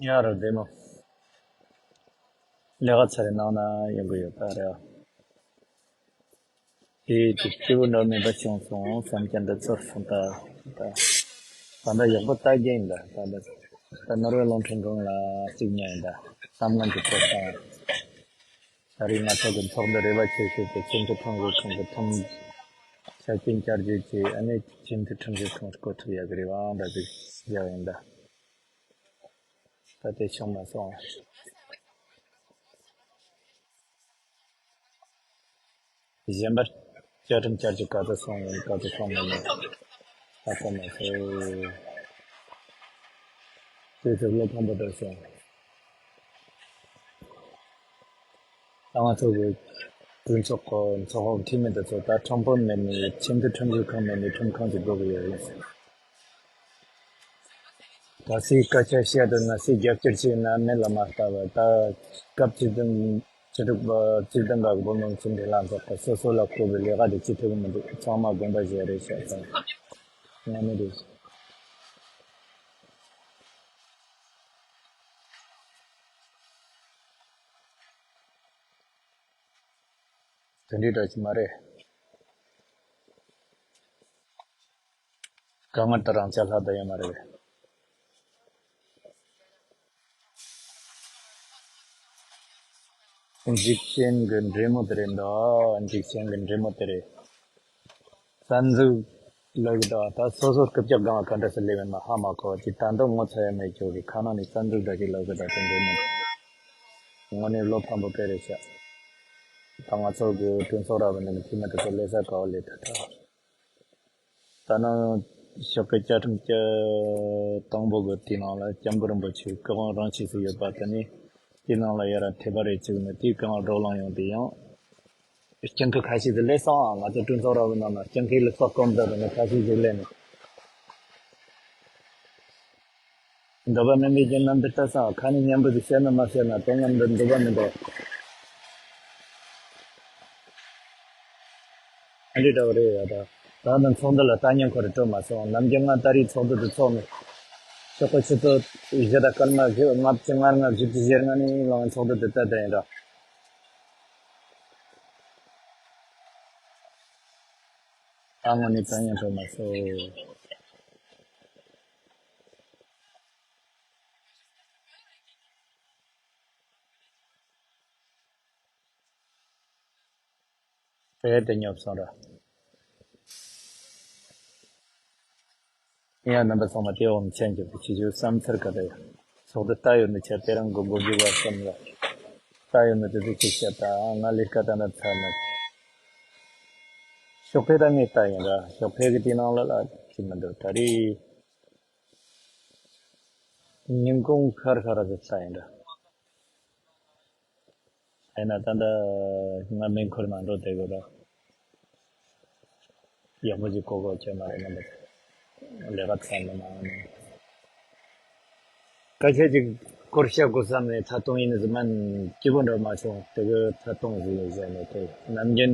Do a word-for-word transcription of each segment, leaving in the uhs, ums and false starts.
ཡ་རོ་བདེ་མོ། ལས་ཀ་ཚར་རེ་གནང་ན་ཡོང་གི་ཡོད་པ་རེད། དེ་དུས་སྐྱིད་པོ་འདྲ་མེད་པ་བྱུང་སོང་བསམ་རྐྱེན་འདི་ཚོར་སོང་། ད་ད་ད་ད་ཡག་པོ་ལྟ་རྒྱུ་ཡིན། ད་ད་ད་ད་ནོར་ཝེ་རླུང་འཕྲིན་ཁང་ལ་གཅིག་ཉན་ཡིན། ད་གཏམ་ངན་གྱི་ཐོག་སོང་། ད་རེས་ང་ཚོ་གི་ཚོགས་འདུ་རེ་བ་ཆེ་ཤོས་དེ་ཁྱིམ་མཚེས་ཁྲིམས་ཞིབ་ཁང་གི་ཁྲིམས་ཆ་རྐྱེན་བསྐྱར་བཅོས་ཀྱིས་ཨ་ནི་ཁྱིམ་མཚེས་ཁྲིམས་ཞིབ་ཁང་བསྐོ་ཐུབ་ཡག་གི་རེ་བའང་འདྲ་ཞིག་བཞག་ཡིན། ད་ད་དེ་བྱུང་མ་སོང་། གཞན་པ་བཅའ་ཁྲིམས་བསྐྱར་བཅོས་ག་ཚོད་སོང་ཡོད། ག་ཚོད་སོང་མེད་ནས་ཧ་གོ་མ་སོང་། དུས་ཚོད་བློ་ཕམ་པོ་འདུག་སོང་། ད་ང་ཚོ་གི་གྲོས་ཚོགས་ཀྱི་ཚོགས་འཁོར་འཐུས་མི་དེ་ཚོ་ད་ཁྲིམས་དཔོན་མེད་ནས་ཁྱིམ་མཚེས་ཁྲིམས་ཞིབ་ཁང་མེད་ནས་ཁྲིམས་ཁང་ཅིག་དགོས་ཀྱི་ཡོད་རེད། ད་སའི་སྐད་ཆ་བཤད་དུས་ན་སའི་རྒྱབ་སྐྱོར་བྱས་ན་མེད་ལ་མ་ལྟ་བ། ད་སྐབས་བཅུ་བདུན་བཅུ་དྲུག་པ་བཅུ་བདུན་པ་བོད་མི་ཁྲིམས་ཀྱི་ལམ་ཕྱོགས་ཀྱི་སོ་སོ་ལ་བསྐོས་པའི་ལས་ཀ་དེ་བྱེད་ཐུབ་ཀྱི་མི་འདུག་ཚང་མ་དགོངས་པ་བཞེས་རེད་བཤད་སོང་། ང་ནི་རེད། དེ་འདྲའི་འདྲ་ཞིག་མ་རེད། དཀའ་ངལ་དེ་རང་ཅག་ལྷག་ད་ཡོད་མ་རེད། འཇིག་རྟེན་གྱི་འདྲེ་མོ་དེ་རེད་འདུག་འཇིག་རྟེན་གྱི་འདྲེ་མོ་དེ་རེད། རྩ་འཛུགས་ལབ་ཀྱི་འདུག་ད་སོ་སོ་རྐུབ་བཀྱག་སྒང་ལ་ག་འདྲ་སེ་སླེབས་ཡོད་ན་ཧ་མ་གོ་བ་ཅིག་ད་དུང་ངོ་ཚ་ཡ་མེད་ཀྱོག་གི་ཁ་ནང་ནས་རྩ་འཛུགས་འདྲ་ཅིག་ལབ་ཀྱི་འདུག་དེ་འདྲ་མིན། དངོས་གནས་བློ་ཕམ་པོ་དཔེ་རེད་ཤག་ད་ང་ཚོ་གི་གྲོས་ཚོགས་ར་བའི་ནང་གི་འཐུས་མི་དེ་ཚོ་ལས་ས་ག་བ་སླེབས་ཐུབ་ད། ད་ནང་ཞོགས་ཀའི་བཅའ་ཁྲིམས་བཅུ་དང་པོ་གི་དེའི་ནང་ལ་སྐྱབས་མགོན་རིན་པོ་ཆེ་སྐུ་དབང་རིམ་བྱོན་སུ་ཡོད་པ་དེ་ནི་དེའི་ནང་ལ་ཡ་ར་ཐེ་པ་རེ་བཅུག་ནས་དེའི་སྐུ་དབང་བགྲོ་གླེང་ཡོང་དུས་ཡང་། སྤྱི་འཐུས་ཁ་ཤས་ཀྱིས་སླེབས་སོང་། ང་ཚོ་གྲོས་ཚོགས་ར་བའི་ནང་ན་སྤྱི་འཐུས་ལ་ཚོགས་སྐོམ་བསྡད་པ་ནི་ཁ་ཤས་ཤིག་སླེབས་ནས། འདོད་པ་མེད་པའི་རྒྱན་རྣམས་འདི་ལྟ་ས། ཁ་ནས་སྙན་པོ་ཞིག་བཤད་ན་མ་བཤད་ན་དོན་ངན་འདི་འདོད་པ་མི་འདོད། ཨ་འདྲི་འདྲ་བོ་རེད་ཡ། ད་ད་ནི་ཚོགས་འདུ་ལ་ལྟ་ཉན་ཁོ་རེ་སྤྲོད་མ་སོང་། ནམ་རྒྱུན་ང་ད་རེས་ཚོགས་འདུ་དུ་ཚོགས་ནས་ཤོག་གི་ཆུ་ཚོད་བཞི་དང་སྐར་མ་བཞི་ལྔ་བཅུ་ང་ལྔ་བཞི་བཅུ་ཞེ་ལྔ་ནས་ལངས་ཚོགས་འདུ་དུ་ལྟ་བསྡད་ཡིན་འདྲ། ད་དངོས་གནས་ལྟ་ཉན་སྤྲོད་མ་སོང་། དཔེ་དེ་ཉོབ་སོང་ར། ཡ་རྣམ་པ་ཚང་མ་དེ་འོག་མཆན་གྱི་ཕྱི་ཆོས་བསམ་ཚུལ་ག་རེ། ཚོགས་འདུ་ལྟ་ཡོད་ནི་ཆ་དེ་རང་གི་མགོ་རྒྱུག་བ་གསུམ་ལ། ལྟ་ཡོད་ནི་དེ་ཚོ་ཅིག་བཤད་ད་ང་ལས་ཀ་ད་ན་ཚར་ནི། ཞོགས་ཕེ་ད་ངས་ལྟ་ཡིན་ར། ཞོགས་ཕེ་གི་དེ་ནང་ལ་ལ་ཅི་མི་འདུག་ད་རེས་ཉིན་གུང་ཁར་ཁར་ར་ཟིག་ལྟ་ཡིན་ར། ཡིན་ན་ད་ལྟ་ང་མེ་འཁོར་ནང་འགྲོ་བསྡད་དགོས་ར། ཡག་པོ་ཅིག་གོ་གོ་ཁྱོད་མ་རེད་ན་འདུག་ལས་ཀ་ཚར་ནས་མ་ནས། སྐད་ཆ་ཅིག་སྐོར་བཤད་དགོས་བསམ་ནས་ཐད་གཏོང་ཡིན་ཟི་མན་སྐྱིད་པོ་འདྲ་མ་བྱུང་། དེ་གི་ཐད་གཏོང་ཟིག་ཡོད་ཟེར་ནས་དེ་ནམ་རྒྱུན་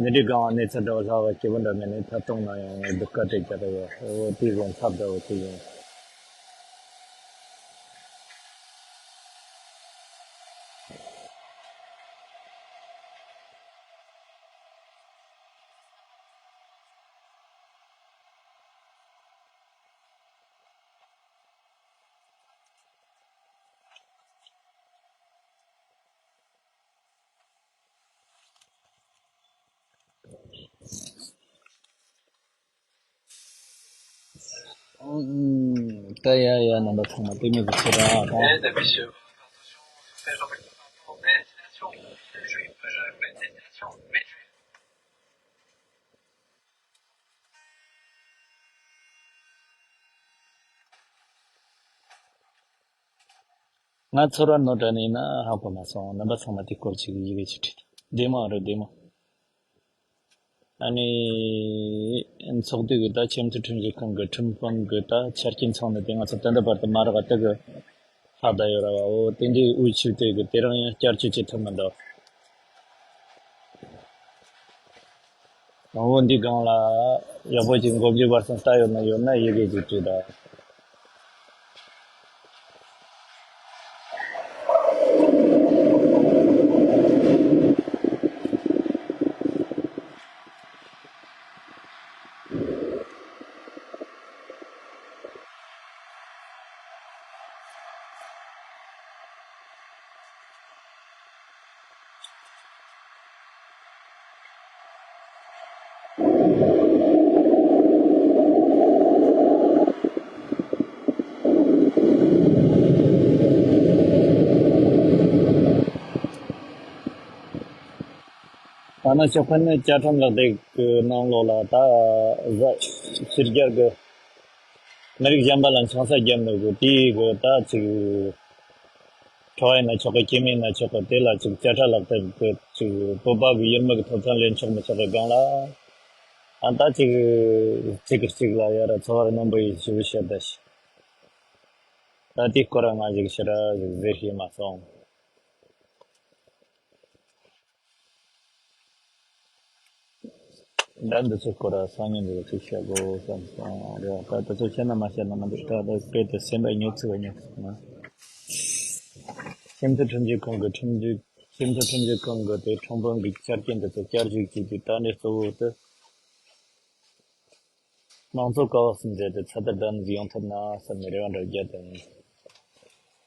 འདི་འདྲའི་སྒང་བ་གནས་ཚུལ་འདྲ་བ་ལྷག་པ་སྐྱིད་པོ་འདྲ་མེད་ནས་ཐད་གཏོང་ན་ཡང་ངས་སྡུག་སྐད་དེ་རྒྱག་གི་ཡོད། འོ་དེ་བཟོ་འཐབ་འདྲ་བོ་དེ་ཡིན། ད་ཡ་ཡ་རྣམ་པ་ཚང་མ་ལྟད་མོ་ཟིག་བྱེད་ར་ད། ང་ཚོར་བ་ནོར་འདྲ་ནས་ན་ཧ་གོ་མ་སོང་། རྣམ་པ་ཚང་མ་དེ་སྐོར་ཅིག་ཡི་གེ་ཅིག་བྲིས། བདེ་མོ་རེད། བདེ་མོ། ཨ་ནི་ཚོགས་སྡེ་གི་ད་ཁྱིམ་མཚེས་ཁྲིམས་ཞིབ་ཁང་གི་ཁྲིམས་དཔོན་གི་ད་ཆ་རྐྱེན་ཚང་ནས་དེ་ང་ཚོ་ད་ལྟ་བར་དུ་མ་རག་ག་དེ་གི་ཧ་ད་ཡོད་ར་བ། འོ་དེ་འདྲའི་དབུས་ཆུ་དེ་གི་དེ་རང་ཡང་བསྐྱར་བཅོས་བྱེད་ཐུབ་མི་འདུག་དང་པོ་འདི་སྒང་ལ་ཡག་པོ་ཅིག་མགོ་མཇུག་བར་གསུམ་ལྟ་ཡོད་ན་ཡོད་ན་ཡི་གེ་ཅིག་བྲིས་དང་། ཐ་ན་ཞོགས་ཁ་ནས་བཅའ་ཁྲིམས་ལག་དེབ་ཀྱི་ནང་ལོགས་ལ་ད་གཟའ་ཕྱི་རྒྱལ་གྱི་མི་རིགས་གཞན་པ་ལ་ཆང་ས་བརྒྱབ་འདུག་གི། དེའི་གི་ད་ཅིག་ཁྲོ་བ་ཡིན་ན་ཆོག་གི། སྐྱེ་དམན་ཡིན་ན་ཆོག་གི། དེ་ལ་ཅིག་བཅད་ཁྲ་ལག་དེབ་ཀྱི་ཅིག་བོད་པ་གི་ཡུལ་མི་གི་ཐོབ་ཐང་ལེན་ཆོག་མི་ཆོག་གི་སྒང་ལ། ཨ་ད་ཅིག་གཅིག་གིས་གཅིག་ལ་ཡ་ར་ཚོར་བ་རྣོན་པོ་ཡིས་ཞུ་བཤད་ད་ཤི། ད་དེའི་སྐོར་ང་ཞིག་ཞེ་དྲག་ཞིག་ཟེར་ཤེས་མ་སོང་། ད་འདི་ཚོའི་སྐོར་ལ་སང་ཉིན་འདི་ཚོ་བཤད་དགོས་བསམ་སོང་། རེད་བ། ད་འདི་ཚོ་བཤད་ན་མ་བཤད་ན་མི་འདུག་ད་ལྟ་དཔེ་དེ་སེམས་པ་ཉོབ་ཚུལ་བ་ཉོབ་སོང་ང་། ཁྱིམ་མཚེས་ཁྲིམས་ཞིབ་ཁང་གི་ཁྲིམས་ཞིབ་ཁྱིམ་མཚེས་ཁྲིམས་ཞིབ་ཁང་གི་དེ་ཁྲིམས་དཔོན་གྱི་ཆ་རྐྱེན་འདི་ཚོ་བསྐྱར་ཞིབ་བྱས་ཏེ། ད་ནི་གཙོ་བོ་དེ་མང་གཙོ་ཀ་བ་གསུམ་མཛད་དེ་ཚད་ལྡན་ཡོང་ཐུབ་ན་བསམ་ནས་རེ་བ་འདྲ་བརྒྱབ་དང་།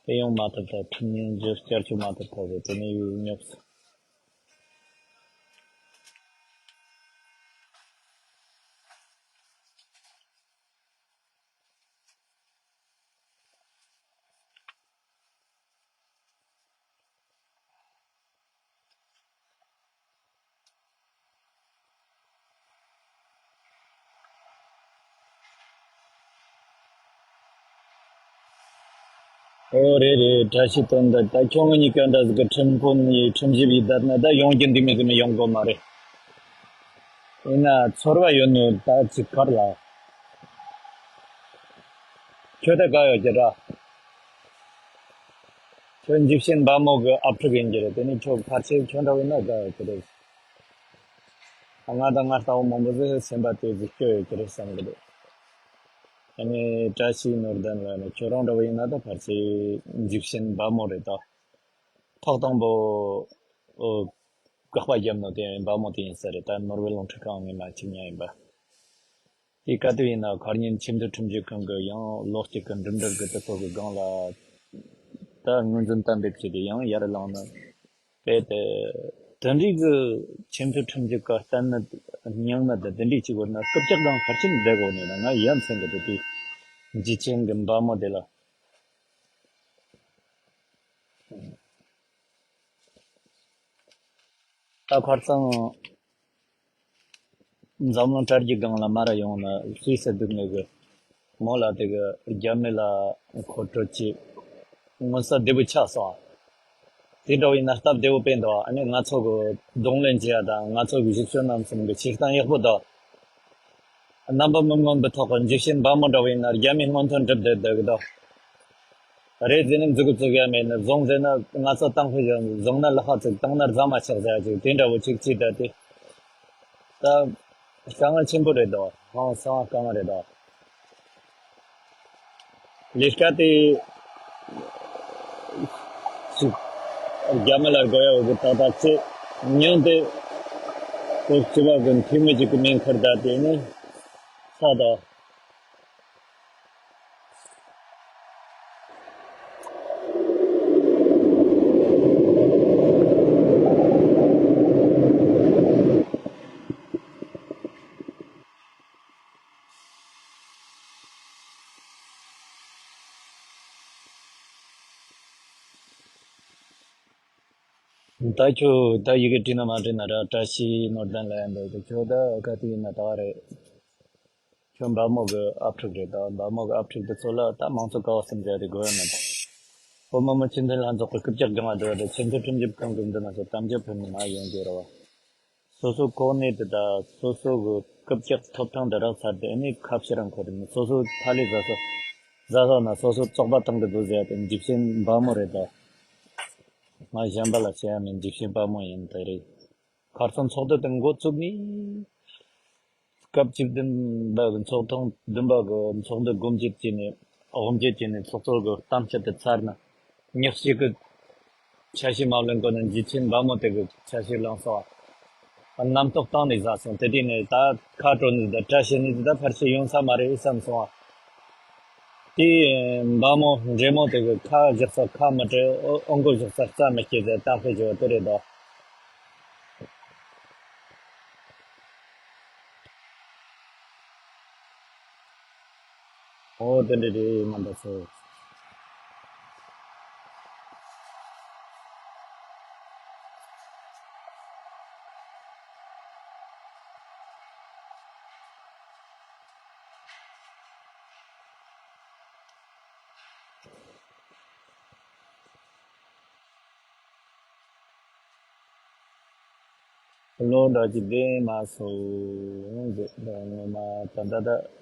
དེ་ཡོང་མ་ཐུབ་ཐལ། ཁྲིམས་ཉིན་བཅུ་བསྐྱར་བཅོས་མ་ཐུབ་ཐལ་ཟེར་དེ་ནས་ཡོད་ཉོབ་སོང་། ཨོ་རེད་རེད། བཀྲ་ཤིས་དོན་དག་ད་ཁྱོད་ངོ་གཉིས་ཀ་འདྲ་ཟིག་གི་ཁྲིམས་དཔོན་ཡིས་ཁྲིམས་ཞིབ་ཡིས་བསྡད་ན་ད་ཡོང་རྒྱུ་འདི་མི་གི་མི་ཡོང་གོ་མ་རེད། ཡིན་ན་ཚོར་བ་ཡོད་ནོ་ད་ཅིག་གར་ལ། ཁྱོད་ད་དགའ་ཡོད་ཀྱི་ར། ཁྱོད་འཇིགས་ཆེན་འབའ་མོ་གི་ཨབ་ཕྲུག་ཡིན་གྱི་རེད། དེ་ནི་ཁྱོད་ཕལ་ཆེར་ཁྱོད་འདྲ་བོ་ཡིན་ན་དགའ་ཡོད་ཀྱི་རེད། ང་དང་ང་ལྟ་བུ་མང་པོ་ཟིག་སེམས་པ་དེ་ཟིག་སྐྱོ་ཡོད་ཀྱི་རེད་བསམ་གི་འདུག་ཨ་ནི་བཀྲ་ཤིས་ནོར་ལྡན་ལགས་ནི་ཁྱོད་རང་འདྲ་བོ་ཡིན་ན་ད་ཕལ་ཆེར་འཇིགས་ཆེན་འབའ་མོ་རེད་ད། ཐོག་དང་པོ་ཨོ་དགག་པ་བརྒྱབ་ནོ་དེ་འབའ་མོ་དེ་ཡིན་ས་རེད། ད་ནོར་ཝེ་རླུང་འཕྲིན་ཁང་ངོས་མ་གཅིག་ཉག་ཡིན་པ། དེ་ག་དུས་ཡིན་ན་ཁར་ཉིན་ཁྱིམ་མཚེས་ཁྲིམས་ཞིབ་ཁང་གི་ཡང་ལོ་གཅིག་གི་འགྲིམ་འགྲུལ་གི་དུས་ཚོད་གི་སྒང་ལ་ད་ངོས་འཛིན་གཏན་འབེབས་བྱས་ཏེ་ཡང་ཡར་ལངས་ནས། དེ་དེ་དེ་འདྲའི་གི་ཁྱིམ་མཚེས་ཁྲིམས་ཞིབ་ཁང་བསྟན་ན་སྙིང་ན་དེ་དེ་འདྲའི་གཅིག་བོར་ན་སྐུ་ལྕགས་སྒང་ཁར་ཆེན་བསྡད་དགོས་ནས་ན་ང་ཡ་མཚན་གི་དེ་དེ་འཇིགས་ཆེན་གི་འབའ་མོ་དེ་ལ། ད་ཁར་སང་འཛམ་གླིང་དྲ་རྒྱའི་སྒང་ལ་མ་ར་ཡོང་ན་སུད་སི་སྡུག་ངེས་གི་མོ་ལ་དེ་གི་རྒྱ་མི་ལ་མཁོ་སྤྲོད་ཀྱི་མངོན་གསལ་བདེ་བོ་ཆགས་སོང་། དེ་འདྲ་བོ་ཡིན་ན་སྟབས་བདེ་བོ་དཔེ་འདུག་ཨ་ནི་ང་ཚོ་གི་གདོང་ལེན་བྱེད་ཡ་དང་ང་ཚོ་གི་གཞིས་བྱེས་རྣམ་གསུམ་གི་བྱེད་སྟངས་ཡག་པོ་འདུག་རྣམ་པ་མི་མངོན་པའི་ཐོག་གི་འཇིགས་ཆེན་འབའ་མོ་འདྲ་བོ་ཡིན་ན་རྒྱ་མིས་སྔོན་ཐོན་སྒྲུབ་བསྡད་བསྡད་གི་འདུག་རེད་ཟེར་ནས་མཛུབ་གུ་བཙུགས་ཡ་མེད་ནི། བཟུང་ཟེར་ན་ང་ཚོ་བཏང་ཕོད་ཀྱང་བཟུང་ན་ལག་པ་བཙུགས། བཏང་ན་རྫ་མ་ཆག་ཟེར་ཡ་ཅིག་དེ་འདྲ་བོ་ཅིག་ཅིག་ད་དེ་ད་དཀའ་ངལ་ཆེན་པོ་རེད་དོ། ཧང་སང་བ་དཀའ་ངལ་རེད་དོ། ལས་ཀ་དེ་ཅིག་རྒྱ་མི་ལ་དགོས་ཡ་བོ་གི་ཏག་ཏག་ཅིག་ཉིན་དེ་ཁོ་སྤྱི་བ་གི་འཐུས་མི་ཅིག་གི་མིང་ཁུར་ད་དེ་ནི་ས་དོ། ད་ཁྱོད་ད་ཡི་གེ་བྲིས་ན་མ་བྲིས་ན་ར། བཀྲ་ཤིས་ནོར་ལྡན་ལ་ཡང་འདུག་ཁྱོད་ད་ག་དུས་ཡིན་ན་ད་ག་རེད། ཁྱོད་འབའ་མོ་གི་ཨབ་ཕྲུག་རེད། ད་འབའ་མོ་གི་ཨབ་ཕྲུག་དེ་ཚོ་ལ་ད་མང་གཙོ་ཀ་བ་གསུམ་ཟེར་དེ་དགོས་ཡོད་མེད། བོད་མི་མང་སྤྱི་འཐུས་ལྷན་ཚོགས་ཀྱི་རྐུབ་བཀྱག་སྒང་ལ་འགྲོ་བ་དང་ཆེས་མཐོའི་ཁྲིམས་ཞིབ་ཁང་གི་མདུན་ལ་སོགས་དམ་བཅའ་ཕུལ་ནས་མར་ཡོང་རྒྱུ་རེད་བ། སོ་སོའི་གོ་གནས་དེ་དང་སོ་སོ་གི་རྐུབ་བཀྱག་ཐོབ་ཐང་དེ་རག་ཚར་ཏེ་ཨ་ནི་ཁ་ཕྱིར་རང་འཁོར་ནས་སོ་སོའི་ཐ་ལི་བཟའ་ས་བཟའ་ས་ན་སོ་སོའི་བཙོག་པ་བཏང་གི་འདུག་ཟེར་ཏེ་འཇིགས་ཞེན་འབའ་མོ་རེད་ད། ང་གཞན་པ་ལ་བཤད་ཡ་མིན། འཇིགས་ཞེན་འབའ་མོ་ཡིན་དེ་རེད། ཁ་སང་ཚོགས་འདུ་དེ་འགོ་བཙུགས་ནས། སྐབས་བཅུ་བདུན་པ་གི་ཚོགས་ཐེངས་བདུན་པ་གི་ཚོགས་འདུ་དགོངས་བཞེས་བྱས་ནས་དབུ་འབྱེད་བྱས་ནས་ཚོགས་གཙོ་གི་གཏམ་བཤད་དེ་ཚར་ན། ཉག་གཅིག་གི་ཆ་ཤས་མ་ལེན་གོ་ནས་འཇིགས་ཆེན་འབའ་མོ་དེ་གི་ཆ་ཤས་ལེན་སོང་། རྣམ་རྟོག་བཏང་ནས་བཟའ་སོང་། དེ་དུས་ནས་ད་ཁ་དྲོ་ནས་ད་བཀྲ་ཤིས་ནས་ད་ཕར་ཕྱིན་ཡོང་ས་མ་རེད་བསམ་སོང་། དེ་འབའ་མོ་འདྲེ་མོ་དེ་གི་ཁ་བཞག་ས་ཁ་མི་བྲལ། ཨོ་མགོ་བཞག་ས་རྩ་མི་སྐྱེ་ཟེར་ད་ཕེ་བྱོ་དེ་རེད་དོ། ཨོ་དེ་འདྲ་རེད་མ་འདྲ་ཚོ། ལོ་འདྲ་ཅིག་བསྡད་མ་སོང་། ངོ་མ་ད་ད་ད།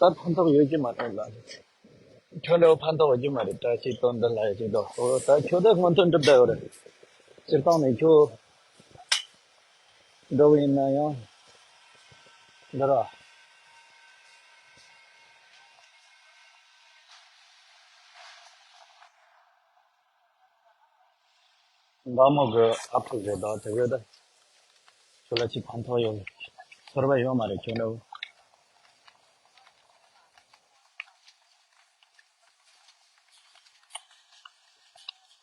ད་ཕན་ཐོགས་ཡོད་ཀྱི་མ་རེད་ལ། ཁྱོད་འདྲ་བོ་ཕན་ཐོགས་ཡོད་ཀྱི་མ་རེད། བཀྲ་ཤིས་དོན་ལྡན་ལགས་ཡོད་ཀྱི་འདུག་ཨོ་ད་ཁྱོད་ད་སྔོན་ཐོན་གྲུབ་བསྡད་ཡོད་རེད། སྤྱིར་བཏང་ནས་ཁྱོད་འགྲོ་བ་ཡིན་ན་ཡང་འདི་ར། འབའ་མོ་གི་ཨ་ཕྲུག་རེད་ད་དེ་བས་ད། ཁྱོད་ལ་ཅི་ཕན་ཐོགས་ཡོད། ཚོར་བ་ཡོད་མ་རེད་ཁྱོད་འདྲ་བོ།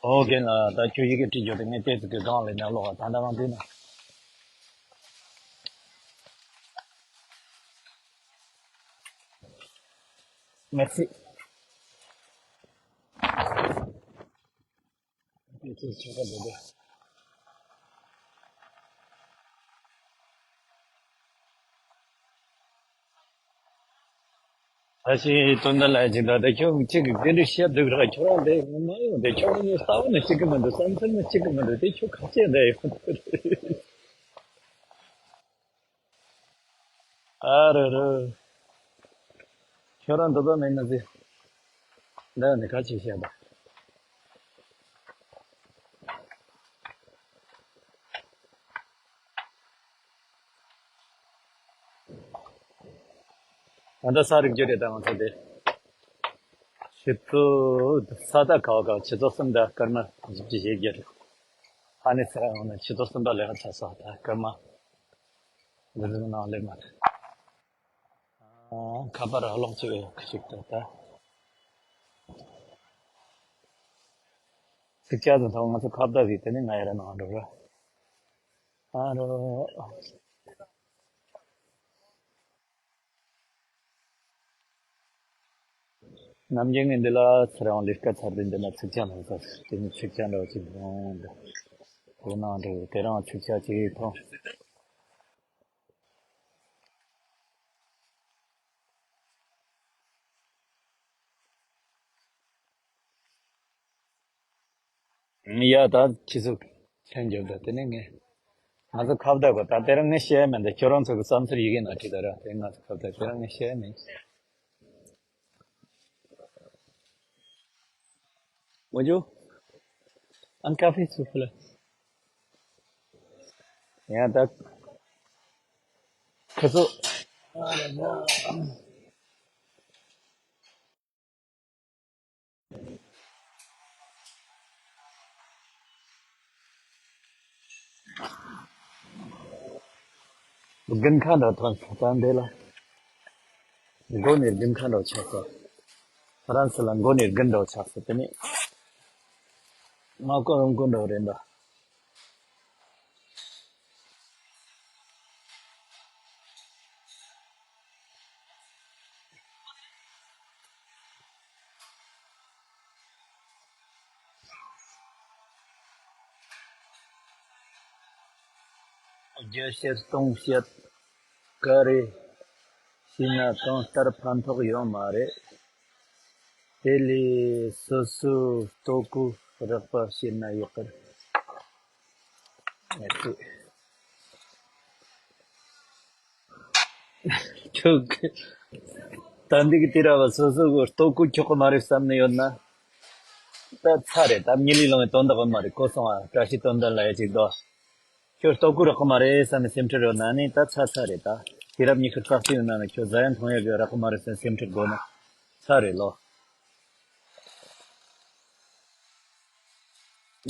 ཨོ་རྒན་ལགས་ད་ཁྱོད་ཡི་གེ་བྲིས་རྒྱུ་དེ་ངས་ཏོག་ཙམ་གི་སྒང་ལ་ཉར་ལོག་ད་ལྟ་རང་བྲིས་ན། Merci. ད་ཤི་དོན་དག་ལ་ཅི་ད་ད་ཁྱོད་གཅིག་གི་དེ་འདྲ་བཤད་འདུག་ར། ཁྱོད་རང་དེ་མ་ཡོང་དེ་ཁྱོད་རང་ས་བོན་གཅིག་གི་མི་འདུག་བསམ་ཚུལ་གཅིག་གི་མི་འདུག་དེ་ཁྱོད་ཁ་ཆད་འདྲ་ཡོང་། ཨ་རེ་རེ། ཁྱོད་རང་འདི་ལྟར་མེད་ན་ཟེར། འདི་ནི་ག་ཅིག་བཤད་པ། ད་ལྟ་ས་རིག་རྒྱུ་རེད་ད་ང་ཚོ་དེ། ཆུ་ཚོད་ས་ད་ག་བ་ག་ཆུ་ཚོད་གསུམ་དང་སྐར་མ་བཞི་བཅུ་ཞེ་བརྒྱད་རེད། ཨ་ནི་ས་ཡོང་ན་ཆུ་ཚོད་གསུམ་པ་ལས་ཀ་ཚར་སོང་ད་སྐར་མ། འདི་ནང་ལས་མ་ཐལ། ཨ། ཁ་པར་ཨ་ལོག་ཅིག་ཡོད་ཁ་ཅིག་ཏུ་ད། ཚིག་ཆ་དང་ཐོག་ང་ཚོ་ཁ་བརྡ་བྱས་དེ་ནི་ང་ཡར་ནང་འགྲོ་ར། ཨ་རོ། ནམ་རྒྱུན་ངས་འདི་ལ་ཚུར་རང་ལས་ཀ་ཚར་དུས་འདི་ལ་ཚིག་ཆ་མང་ས་དེ་ནི་ཚིག་ཆ་འདྲ་བ་ཅིག་འདུག་འདི། དེ་ནང་འགྲོ་དེ་རང་ཚིག་ཆ་ཅིག་མཐོང་། ཡ་ད་ཁྱི་ཟུག་ལྷན་འཇོག་ད་དེ་ནས་ངས་ང་ཚོ་ཁ་བརྡ་གོ་ད་དེ་རང་ངས་བཤད་མེད་འདི་ཁྱོད་རང་ཚོ་གི་བསམ་ཚུལ་ཡི་གེ་ནང་བྲིས་ད་ར་དེ་ང་ཚོ་ཁ་བརྡ་དེ་རང་ངས་བཤད་མེད། Bonjour. Un café, s'il vous plaît. ཡང་ད་ཁ་ཚོ། དགུན་ཁ་འདྲ་ཐོན་ས་ད་འདི་ལ། མགོ་ནས་དགུན་ཁ་འདྲ་ཆགས་ས། ཧྥ་རན་སི་ལ་མགོ་ནས་དགུན་འགྲོ་ཆགས་སོང་། དེ་ནས་ང་ཀོ་རང་ཀོ་འགྲོ་རེད་འདུག་བརྒྱད་བཤད་སྟོང་བཤད་ག་རེ་བྱས་ན་གང་ལྟར་ཕན་ཐོགས་ཡོད་མ་རེད། དེ་ལས་སོ་སོའི་ལྟོ་གོས་རག་པ་བྱས་ན་ཡག་གི་རེད། ངས་བལྟས། ཁྱོད་ཀྱི་ད་འདི་གི་དུས་རབས་སོ་སོ་གི་ལྟོ་གོས་ཁྱོག་གི་མ་རེད་བསམ་ནས་ཡོད་ན། ད་ཚར་རེད། ད་མྱི་ལས་ལངས་པའི་དོན་དག་མ་རེད། གོ་སོང་ཨ། བཀྲ་ཤིས་དོན་ལྡན་ལ་ཡ་ཅིག་དོ། ཁྱོད་ལྟོ་གོས་རག་གི་མ་རེད་བསམ་ནས་སེམས་ཁྲལ་ཡོད་ན་ནི་ད་ཚར་ཚར་རེད། ད་དུས་རབས་ཉི་ཤུ་རྩ་གཅིག་ཡོད་ན་ནི་ཁྱོད་ཟ་ཡ་འཐུང་ཡ་གི་རག་གི་མ་རེད་ཟེར་སེམས་ཁྲལ་དགོས་ན་ཚར་རེད་ལོ།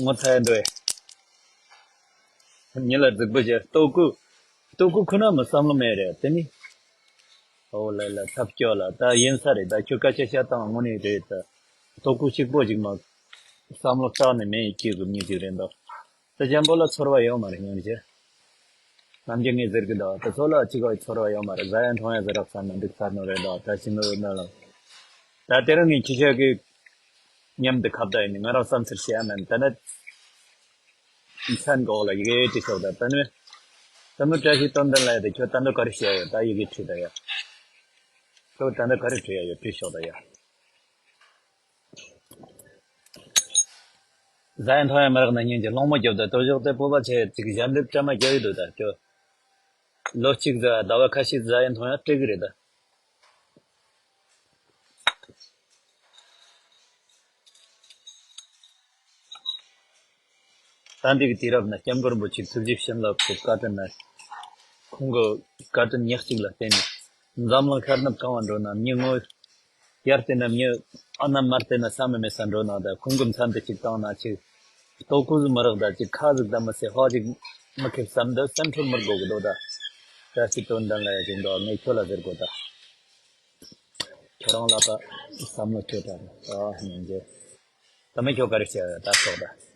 ངོ་ཚ་ཡ་འགྲོ་ཡ། ཉི་ལ་རྫིག་པོ་བྱས་ལྟོ་གོས། ལྟོ་གོས་ཁོ་ན་མི་བསམ་བློ་མེད་རེད་དེ་ནི། ཨོ་ལ་ལ་ཐབས་སྐྱོ་ལ་ད་ཡིན་ས་རེད། ད་ཁྱོད་སྐད་ཆ་བཤད་སྟངས་དངོས་གནས་རེད། ད་ལྟོ་གོས་གཅིག་པོ་ཅིག་མ་བསམ་བློ་བཏང་ནས་མེད་སྐྱེ་དགོས་མྱི་ཅིག་རེད་འདུག་ད་གཅན་པོ་ལ་ཚོར་བ་ཡོད་མ་རེད་སྙིང་རྗེ། ནམ་རྒྱུན་ངས་ཟེར་གི་འདུག་ད་ཚོ་ལ་གཅིག་པའི་ཚོར་བ་ཡོད་མ་རེད། ཟ་ཡ་འཐུང་ཡ་ཟེར་རག་ས་ན་འདུག་ཚར་ནོ་རེད་འདུག་ད་ཕྱི་ནོ་ཡོད་ན་ལ། ད་དེ་རིང་ངས་ཁྱི་ཤ་གི་མཉམ་དུ་ཁ་བརྡ་ཡིན་ནི་ང་རང་བསམ་ཚུལ་བཤད་ཡ་མིན། ད་ནི་མཚན་འགོག་ལ་ཡི་གེ་ཅི་ཤོག་ད་ད་ནི་ད་ནི་བཀྲ་ཤིས་དོན་ལྡན་ལ་ཡ་དེ་ཁྱོད་ད་ནི་ག་རེ་བཤད་ཡོད། ད་ཡི་གེ་བྲིས་ད་ཡ། ཁྱོད་ད་ནི་ག་རེ་བྲིས་ཡ་ཡོད་བྲིས་ཤོག་ད་ཡ། ཟ་ཡ་འཐུང་ཡ་མི་རག་ན་སྙིང་རྗེ་སློང་མོ་རྒྱོབ་ད། དོ་ཞོག་དེ་སྤོབས་པ་ཆེ་ཅིག་ཞབས་འདེབས་བཀྲ་མ་རྒྱག་ཡི་འདུག་ད་ཁྱོད། ལོ་གཅིག་ཟ་ཟླ་བ་ཁ་ཤས་ཟ་ཡ་འཐུང་ཡ་སྤྲད་གི་རེད་ད། ད་འདི་གི་དུས་རབས་ན་སྐྱབས་མགོན་རིན་པོ་ཆེ་ཐུགས་རྗེ་བྱིན་རླབས་ཀྱི་བཀའ་དྲིན་ན། ཁོང་གི་བཀའ་དྲིན་ཉག་གཅིག་ལ་བརྟེན་ནས་འཛམ་གླིང་ཤར་ནུབ་གང་བ་འགྲོ་ན་མྱི་ངོ་ཡར་བལྟས་ན་མྱི་ཨ་ན་མར་བལྟས་ན་བསམ་མི་མེད་ས་འགྲོ་ན་ད་ཁོང་གི་མཚན་དུ་ཅིག་བཏང་ན་ཅིག་ལྟོ་གོས་ཟིག་མི་རག་ད་ཅིག་ཁ་ཟིག་ད་མི་སེ་ཧོ་ཅིག་མི་ཁེབས་བསམ་འདི་སེམས་ཁྲོལ་མི་དགོས་གི་འདུག་ད་བཀྲ་ཤིས་དོན་ལྡན་ལ་ཡ་ཅིག་འདུག་ངས་ཁྱོད་ལ་ཟེར་དགོས་ད། ཁྱོད་རང་ལ་ད་བསམ་བློ་ཁྱོད་ད་རེད་ཨ་སྙིང་རྗེ། ད་མི་ཁྱོད་ག་རེ་བྱས་ད་ཐོག་ད།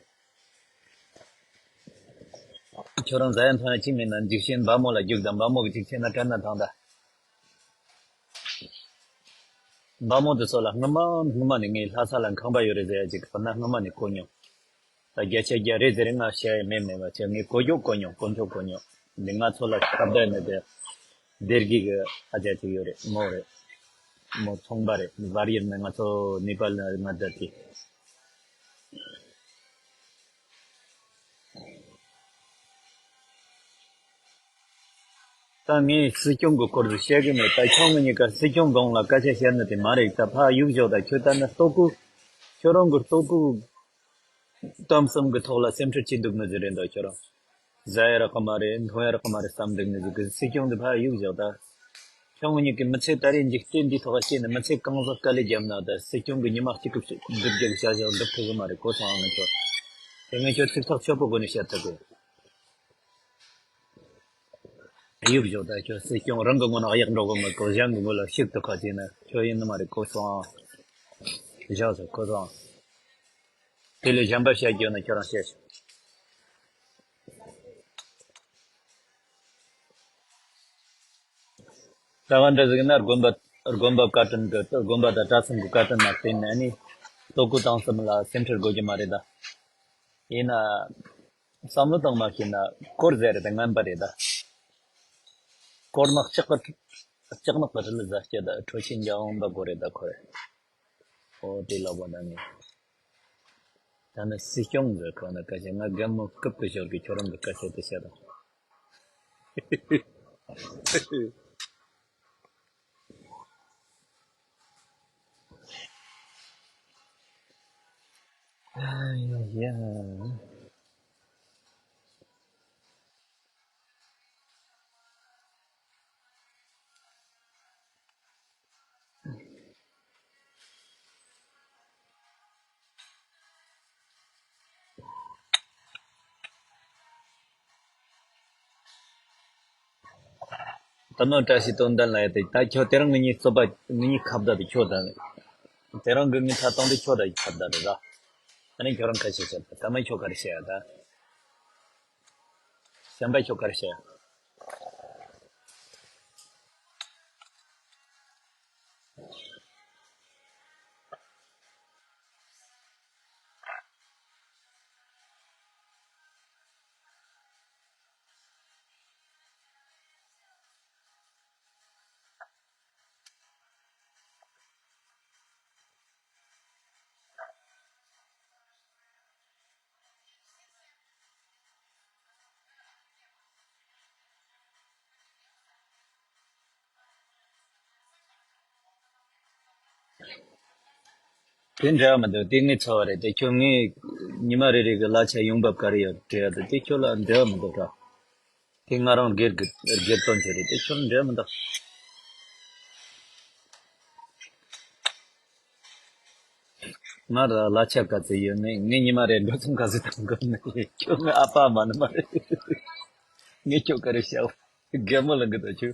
ཁྱོད་རང་ཟ་ཡ་འཐུང་ཡ་གཅིག་མེད་ན་འཇིགས་ཤིང་འབའ་མོ་ལ་རྒྱུག་དང་འབའ་མོ་གི་འཇིགས་ཆེ་ན་དྲན་ན་ཐང་ད། འབའ་མོ་དེ་ཚོ་ལ་སྔོན་མ་སྔོན་མ་ནས་ངས་ལྷ་ས་ལ་ཁང་པ་ཡོད་རེད་ཟེར་ཡ་ཅིག་དཔེར་ན་སྔོན་མ་ནས་གོ་མྱོང་། ད་བརྒྱ་ཆ་བརྒྱ་རེད་ཟེར་རེད་ང་བཤད་ཡ་མེད་མེད་པ་བྱས་ངས་གོ་རྒྱུ་གོ་མྱོང་གོ་མཆོག་གོ་མྱོང་། འདི་ང་ཚོ་ལ་ཁ་བརྡ་ནས་དེ་སྡེ་དགེ་གི་ཨ་ཅག་ཅིག་ཡོད་རེད་མོ་རེད། མོ་ཚོང་པ་རེད་བར་ཡིན་ནས་ང་ཚོ་ནེ་པཱལ་ནས་ང་བསྡད་དེ། ད་ངས་སྲིད་སྐྱོང་གི་སྐོར་དུ་བཤད་གི་མེད། ད་ཁྱོད་ངེད་གཉིས་ཀ་སྲིད་སྐྱོང་གོང་ལ་སྐད་ཆ་བཤད་ནི་དེ་མ་རེད། ད་ཕ་གཡུག་ཞོག་ད་ཁྱོད་ད་ནི་ལྟོ་གོས་ཁྱོད་རང་གི་ལྟོ་གོས་གཏམ་གསུམ་གི་ཐོག་ལ་སེམས་ཁྲལ་བྱེད་འདུག་ནི་ཟིག་རེད་འདུག་ཁྱོད་རང་ཟ་ཡ་རག་གི་མ་རེད་འཐུང་ཡ་རག་གི་མ་རེད་བསམ་འདུག་ནི་ཟིག་གི་སྲིད་སྐྱོང་དེ་ཕ་གཡུག་ཞོག་ད། ཁྱོད་ངེད་གཉིས་ཀྱི་མི་ཚེ་ད་རེས་འཇིག་རྟེན་འདིའི་ཐོག་བཤད་ནི་མི་ཚེ་གང་ཟག་དཀའ་ལས་བརྒྱབ་ན་ད་སྲིད་སྐྱོང་གི་ཉི་མ་གཅིག་གི་སྡུག་རྒྱག་བྱ་བཞག་འདུག་ཐུབ་གི་མ་རེད་གོ་སོང་ཨ་ངས་ཁྱོད། དེ་ངས་ཁྱོད་ཚིག་ཐག་ཆོད་པོ་སྒོ་ནས་བཤད་ཐུབ་གི། གཡུག་ཞོག་ད་ཁྱོད་སྲིད་སྐྱོང་རང་གི་ངོ་ན་གཡག་འགྲོ་གི་མི་གོ་གཞན་གི་ངོ་ལ་ཤུགས་ཏུ་ཁ་ཅིག་ན་ཁྱོད་ཡིན་ནི་མ་རེད་གོ་སོང་ཨ། བཞག་སོ་གོ་སོང་ཨ། དེ་ལས་གཞན་པ་བཤད་རྒྱུ་ན་ཁྱོད་རང་བཤད་ཤོག་ད་ག་འདྲ་ཟིག་ན་དགོན་པ་དགོན་པ་བཀའ་དྲིན་གི་དགོན་པ་དང་གྲྭ་ཚང་གི་བཀའ་དྲིན་ལ་བརྟེན་ནས་ནི་ལྟོ་གོས་བཏང་སེམས་ལ་སེམས་ཁྲལ་དགོས་རྒྱུ་མ་རེད་ད། ཡིན་ན། བསམ་བློ་བཏང་མ་ཤེས་ན་དཀོར་ཟེར་རེད་ད་ངན་པ་རེད་ད། དཀོར་ནག་ལྕགས་ཀྱི་ལྕགས་ནག་གི་རི་ལ་ཟ་སྐྱེ་ད་ཁྲོ་ཆེན་རྒྱ་འོང་པ་དགོས་རེད་ད་ཁོ་རེད། ཨོ་དེ་ལག་པ་ད་ངས། ད་ནི་སྲིད་སྐྱོང་ཟེར་ཁོ་ན་ཀ་ཆེ་ང་རྒན་མོ་སྐུབ་ཏུ་ཞོག་གི་ཁྱོད་རང་གི་སྐད་ཆ་དེ་བཤད་དང་། ཨ་ཡ་ཡ། ད་ནོ་བཀྲ་ཤིས་དོན་ལྡན་ལ་ཡ་དེ་ད་ཁྱོད་དེ་རིང་ངེད་གཉིས་རྩོད་པ་ངེད་གཉིས་ཁ་བརྡ་དེ་ཁྱོད་དང་ དེ་རང་གི་ངའི་ཐ་གཏོང་དེ་ཁྱོད་ད་ཡིག་ཐབས་ད་རེད་ར། ཨ་ནི་ཁྱོད་རང་ཁ་ཤས་བཤད་ད་ད་མ་ཁྱོད་ག་རེ་བཤད་ཡ་ད། གཞན་པ་ཁྱོད་ག་རེ་བཤད་ཡ། དེ་འདྲ་མི་འདུག་དེ་ངའི་ཚོར་བ་རེད་དེ་ཁྱོད་ངའི་ཉི་མ་རེ་རེ་གི་གླ་ཆ་ཡོང་འབབ་ག་རེ་ཡོད་དྲི་ཡ་དེ་དེ་ཁྱོད་ལ་འབྲེལ་བ་མི་འདུག་ར། དེ་ང་རང་སྒེར་གི་སྒེར་དོན་ཆེ་རེད་དེ་ཁྱོད་ལ་འབྲེལ་བ་མི་འདུག་ང་ལ་གླ་ཆ་ག་ཚོད་ཡོད་ནི་ངས་ཉི་མ་རེ་འགྲོ་སོང་ག་ཚོད་བཏང་དགོས་ནི་ཁྱོད་ངའི་ཨ་ཕ་མ་ནི་མ་རེད། ངས་ཁྱོད་ག་རེ་བྱའོ། རྒན་མོ་ལ་འགི་དོ་ཆུ།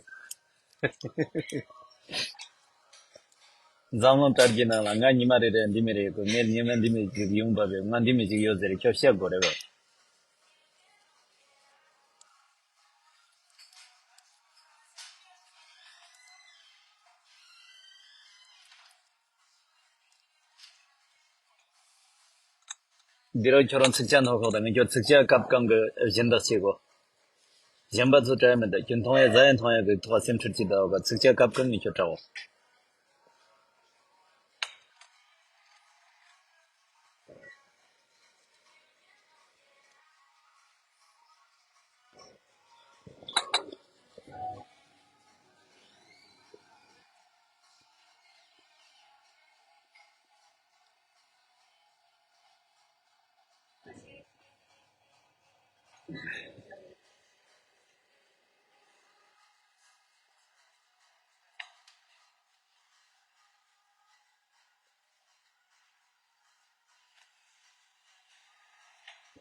འཛམ་གླིང་དར་རྒྱས་ནང་ལ་ང་ཉི་མ་རེ་རེ་འདི་མི་རེ་གོ་ངས་ཉི་མ་འདི་མི་ཅིག་ཡོང་པ་རེད། ང་འདི་མི་ཅིག་ཡོད་ཟེར་ཁྱོད་བཤད་དགོས་རེད་བས། འདི་རུ་ཁྱོད་རང་ཚིག་ཆ་ནོར་ཁོག་དང་ངས་ཁྱོད་ཚིག་ཆ་སྐབས་གང་གི་སྦྱིན་བདག་བྱེད་གོ་གཞན་པ་ཚོ་དྲན་མི་འདུག་ཁྱོད་མཐོང་ཡ་ཟ་ཡ་མཐོང་ཡ་གི་ཐོག་སེམས་ཁྲལ་ཅི་འདུག་ག་ཚིག་ཆ་སྐབས་གང་ངས་ཁྱོད་དྲའོ།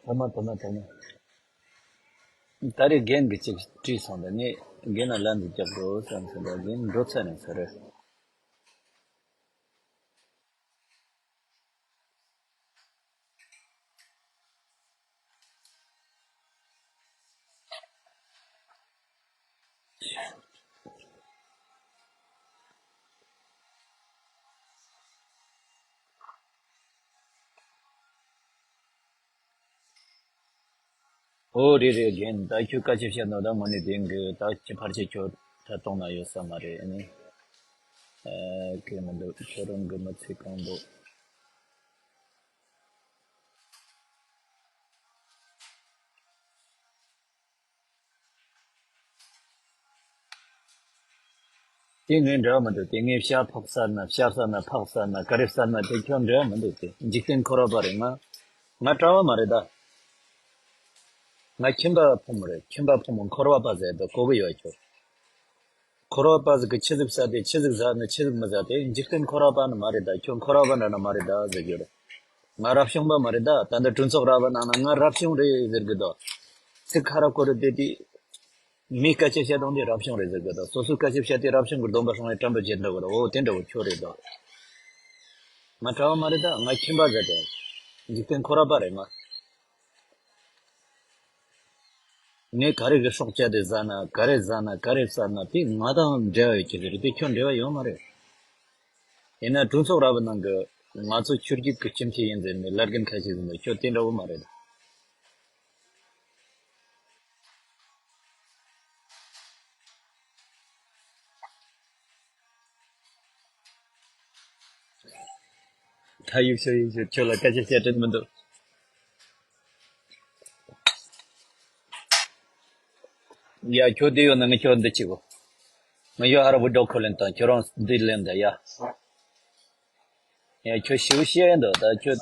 ཐ་མ་ཐ་མ་ཐ་མ། ད་རེས་རྒན་གྱིས་ཅིག་དྲིས་སོང་། ད་ངས་རྒན་ལ་ལན་འདི་རྒྱབ་དགོས་བསམ་སོང་། ད་རྒན་འགྲོ་ཚར་ནས་ས་རེད། ཨོ་རེད་རེད། རྒན་ད་ཁྱོད་སྐད་ཆ་བཤད་ནོ་ད་དངོས་གནས་བདེན་གི། ད་ཁྱི་ཕལ་ཆེར་ཁྱོད་ད་གཏོང་ན་ཡོད་ས་མ་རེད། ཨ་ནི་ཨ་གི་མི་འདུག་ཁྱོད་རང་གི་མི་ཚེ་གང་འདུག་དེ་ངས་འབྲེལ་བ་མི་འདུག་དེ་ངས་ཤ་ཕོག་ཟ་ན་ཤ་ཟ་ན་ཕག་ཟ་ན་ག་རེ་ཟ་ན་དེ་ཁྱོད་འབྲེལ་བ་མི་འདུག་དེ་འཇིག་རྟེན་འཁོར་བ་པ་རེད། ང་ང་གྲྭ་བ་མ་རེད་ད། ང་ཁྱིམ་པ་ཕོ་མོ་རེད། ཁྱིམ་པ་ཕོ་མོ་འཁོར་བ་པ་ཟེར་དུ་གོ་གི་ཡོད་ཁྱོད། འཁོར་བ་པ་ཟིག་གི་ཆི་ཟིག་ཟ་དེ་ཆི་ཟིག་ཟ་ནི་ཆི་ཟིག་མི་ཟ་དེ་འཇིག་རྟེན་འཁོར་བ་པ་ནི་མ་རེད་ད། ཁྱོད་འཁོར་བ་པ་འདྲ་ན་མ་རེད་ད་ཟེར་གྱི་རེད། ང་རབ་བྱུང་པ་མ་རེད་ད། ད་འདི་གྲོས་ཚོགས་ར་བ་ནང་ན་ང་རབ་བྱུང་རེད་ཟེར་གི་དོ། ཚིག་ཁ་ར་ཀོ་རེ་དེ་དེ། མི་སྐད་ཆ་བཤད་སྟངས་དེ་རབ་བྱུང་རེད་ཟེར་གི་དོ། སོ་སོའི་སྐད་ཆ་བཤད་དེ་རབ་བྱུང་གི་སྡོམ་པ་སྲུང་བའི་དྲན་པ་བརྗེད་འདྲ་བོ་རེད། འོ་དེ་འདྲ་བོ་ཁྱོད་རེད་དོ། ང་གྲྭ་བ་མ་རེད་ད། ང་ཁྱིམ་པ་ཟེར་དེ། འཇིག་རྟེན་འཁོར་བ་པ་རེད་ང་། ངས་ག་རེ་གི་སྲོག་བཅད་དེ་ཟ་ན་ག་རེ་ཟ་ན་ག་རེ་ཟ་ན་དེ་ང་དང་འབྲེལ་བ་ཡོད་ཀྱི་རེད། དེ་ཁྱོད་འབྲེལ་བ་ཡོད་མ་རེད། ཡིན་ན་གྲོས་ཚོགས་ར་བ་ནང་གི་ང་ཚོ་ཆོས་བརྒྱུད་ཀྱི་སྤྱི་འཐུས་ཡིན་ཟེར་ནས་བླ་རྒན་ཁ་ཤས་ཟིན་ནས་ཁྱོད་དེ་འདྲ་བོ་མ་རེད། ད་ཡུག་ཤོ་ཡུག་ཤོ་ཁྱོད་ལ་སྐད་ཆ་བཤད་དྲན་མི་འདུག་ཡ་ཁྱོད་འདི་ཡོད་ན་ངས་ཁྱོད་འདི་བྱེད་གོ་ངས་ཡོད་ཧ་ར་བུ་ཌོག་ཁོ་ལེན་དང་ཁྱོད་རང་འདི་ལེན་ད་ཡ། ཡ་ཁྱོད་ཞིའུ་བཤད་འདུག་ད་ཁྱོད།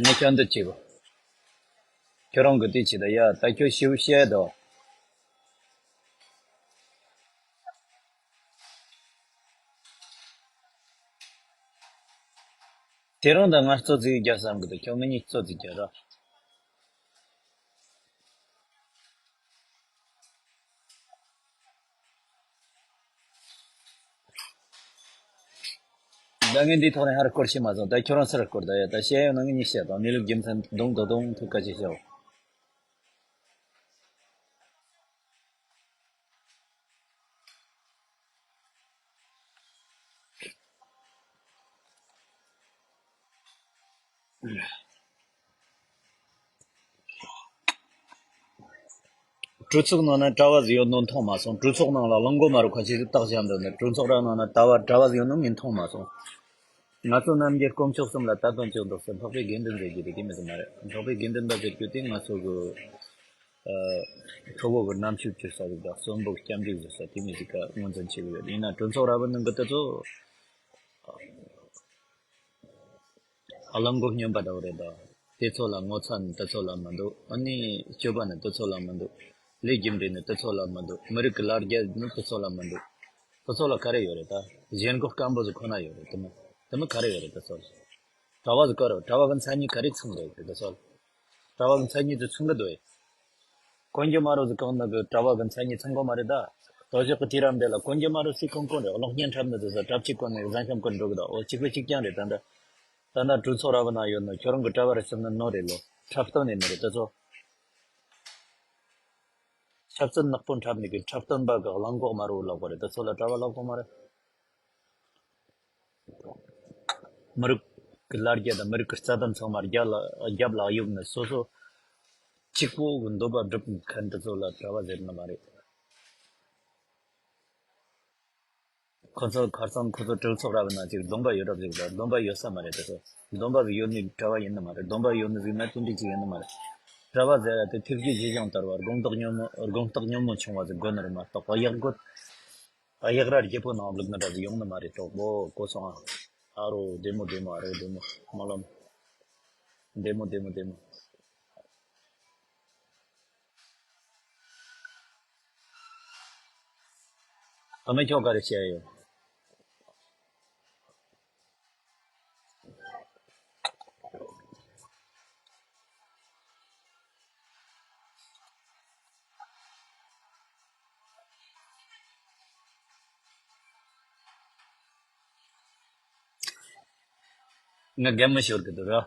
ངས་ཁྱོད་འདི་བྱེད་གོ་ཁྱོད་རང་གི་དེ་བྱེད་ད་ཡ། ད་ཁྱོད་ཞིའུ་བཤད་འདུག་དེ་རིང་ད་ང་གཙོ་ཚིག་རྒྱག་བསམ་གི་འདུག་ཁྱོད་ང་གཉིས་གཙོ་ཚིག་རྒྱག་ར། ད་ངས་འདིའི་ཐོག་ནས་ཧར་སྐོར་བྱེད་མ་སོང་། ད་ཁྱོད་རང་སར་སྐོར་ད་ཡ། ད་བཤད་ཡོད་ན་ངས་མྱི་བཤད་དང་། གནས་ལུགས་རྒྱུ་མཚན་རྡུང་དོ་རྡུང་ཐུག་ཀ་ཅེ་བཤད། གྲོས་ཚོགས་ནང་ན་གྲྭ་བ་ཟིག་ཡོད་ནོ་མཐོང་མ་སོང་། གྲོས་ཚོགས་ནང་ལ་གླང་མགོ་དམར་པོ་ཁ་ཤས་ཤིག་བཏགས་བཞག་འདུག་ནི། གྲོས་ཚོགས་ར་ནང་ན་གྲྭ་བ་གྲྭ་བ་ཟིག་ཡོད་ནོ་ངས་མཐོང་མ་སོང་། ང་ཚོ་རྣམས་ཀྱིས་དཀོན་མཆོག་གསུམ་ལ་དད་པ་བཅོལ་འདུག་ཟེར། འཕགས་པའི་དགེ་འདུན་ཟེར་རྒྱུ་དེ་དེ་མོ་ཟིག་མ་རེད། འཕགས་པའི་དགེ་འདུན་པ་ཟེར་རྒྱུ་དེ་ང་ཚོ་གི་ཨ་ཁྲོ་བོ་གི་རྣམ་ཤེས་བཅོས་ས་ཟིག་དང་། གསོན་པོ་སྐྱབས་འཇུག་བཟོ་ས་དེ་མོ་ཟིག་ག་ངོས་འཛིན་བྱེད་གི་ཡོད། ཡིན་ན་གྲོས་ཚོགས་ར་བ་ནང་གི་དེ་ཚོ་གླང་མགོ་སྨྱོན་པ་འདྲ་བོ་རེད་ད། དེ་ཚོ་ལ་ངོ་ཚ་ནི་དེ་ཚོ་ལ་མི་འདུག། ཨ་ནི་སྤྱོད་པ་ནི་དེ་ཚོ་ལ་མི་འདུག། ལས་རྒྱུ་འབྲས་ནི་དེ་ཚོ་ལ་མི་འདུག། མི་རིགས་ཀྱི་ལ་རྒྱ་ནི་དེ་ཚོ་ལ་མི་འདུག། དེ་ཚོ་ལ་ག་རེ་ཡོད་རེད་ད། གཞན་མགོ་སྐམ་པོ་ཟིག་ཁོ་ན་ཡོད་རེད། དེ་མོ་དེ་མོ་ག་རེ་ཡོད་རེད། དེ་ཚོ་ལ་གྲྭ་བ་ཟིག་ག་རེ། གྲྭ་བ་གི་མཚན་ཉིད་ག་རེ་ཚང་རེད། དེ་ཚོ་ལ་གྲྭ་བ་གི་མཚན་ཉིད་དེ་ཚང་གི་འདུག་ཨེ། དཀོན་མཆོག་དམར་པོ་ཟིག་གང་ནི་གི་གྲྭ་བ་གི་མཚན་ཉིད་ཚང་གོ་མ་རེད་ད། དོ་ཞག་གི་དུས་རབས་འདི་ལ་དཀོན་མཆོག་དམར་པོ་སུས་གང་གོ་རེད། གློག་བརྙན་འཁྲབ་ནི་དེ་ཚོ་གྲྭ་ཆས་གོན་ནས་གཟན་ཤམ་གོན་འགྲོ་གི་ད། འོ་གཅིག་པ་གཅིག་རྐྱང་རེད་ད། འདི་ད་ལྟ་གྲོས་ཚོགས་ར་བ་ན་ཡོད་ནོ་ཁྱོད་རང་གི་གྲྭ་བ་རེད་ཟེར་ནི་ནོ་རེད་ལོ། འཁྲབ་སྟོན་ནས་མི་རེད་དེ་ཚོ། ཆབ་སྲིད་ནག་པོ་འཁྲབ་ནས་གི་འཁྲབ་སྟོན་པ་གི་གླང་གོག་དམར་པོ་ལབ་དགོས་རེད། དེ་ཚོ་ལ་གྲྭ་བ་ལབ་དགོས་མ་རེད། མི་རིགས་ཀྱི་ལ་རྒྱ་དང་མི་རིགས་ཀྱི་རྩ་དོན་ཚང་མ་རྒྱབ་ལ་རྒྱབ་ལ་གཡུགས་ནས་སོ་སོ་གཅིག་པོ་གི་འདོད་པ་སྒྲུབ་མཁན་དེ་ཚོ་ལ་གྲྭ་བ་ཟེར་ནི་མ་རེད། ཁོ་ཚོ་ཁ་སང་ཁོ་ཚོ་གྲོས་ཚོགས་ར་བ་ན་ཅིག་སྡོམ་པ་ཡོད་རབས་ཟིག་ལ། སྡོམ་པ་ཡོད་ས་མ་རེད་དེ་ཚོ། སྡོམ་པ་ཟིག་ཡོད་ནི་གྲྭ་བ་ཡིན་ནི་མ་རེད། སྡོམ་པ་ཡོད་ནི་ཟིག་ན་དེ་འདྲ་ཅིག་ཡིན་ནི་མ་རེད། གྲྭ་བ་ཟེར་ཡ་དེ་ཐུགས་རྗེ་ཆེ་ཞིང་དར་བ། དགོངས་རྟོགས་ཉོན་མོངས་དགོངས་རྟོགས་ཉོན་མོངས་ཆུང་བ་ཟིག་དགོས་ནི་རེད་མ་གཏོགས། གཡག་རྒོད་གཡག་ར་རྒྱལ་པོ་ནང་བླུགས་ནི་འདྲ་ཟིག་ཡོང་ནི་མ་རེད། གྲོགས་པོ་གོ་སོང་ཨ། ཨ་རོ་བདེ་མོ་བདེ་མོ། ཨ་རོ་བདེ་མོ། སྨོན་ལམ། བདེ་མོ་བདེ་མོ་བདེ་མོ། ཨ་མ་ཁྱོད་ག་རེ་བཤད་ཡོད། ང་རྒན་མོ་ཤོར་གི་འདུག་ར།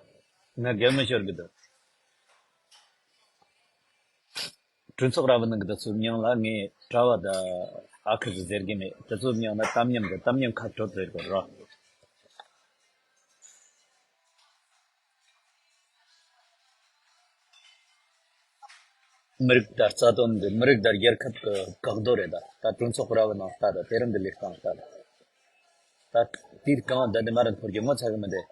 ང་རྒན་མོ་ཤོར་གི་འདུག། གྲོས་ཚོགས་ར་བ་ནང་གི་དེ་ཚོའི་མིང་ལ་ངས་གྲྭ་བ་དང་ཨ་ཁུ་ཟེར་གི་མེད། དེ་ཚོའི་མིང་ལ་གཏམ་ཉམས་དང་གཏམ་ཉམས་ཁ་དྲོད་ཟེར་དགོས་ར། མི་རིགས་དང་རྩ་དོན་འདི། མི་རིགས་དང་རྒྱལ་ཁབ་ཀྱི་བཀག་རྡོ་རེད་ད། ད་གྲོས་ཚོགས་ར་བ་ནང་ལྟ་ད། དེ་རིང་གི་ལས་སྟངས་ལྟ་ད། ད་དེའི་གང་ད་འདི་མ་རེད། འཐོར་རྒྱུ་ངོ་ཚ་གི་མི་འདུག།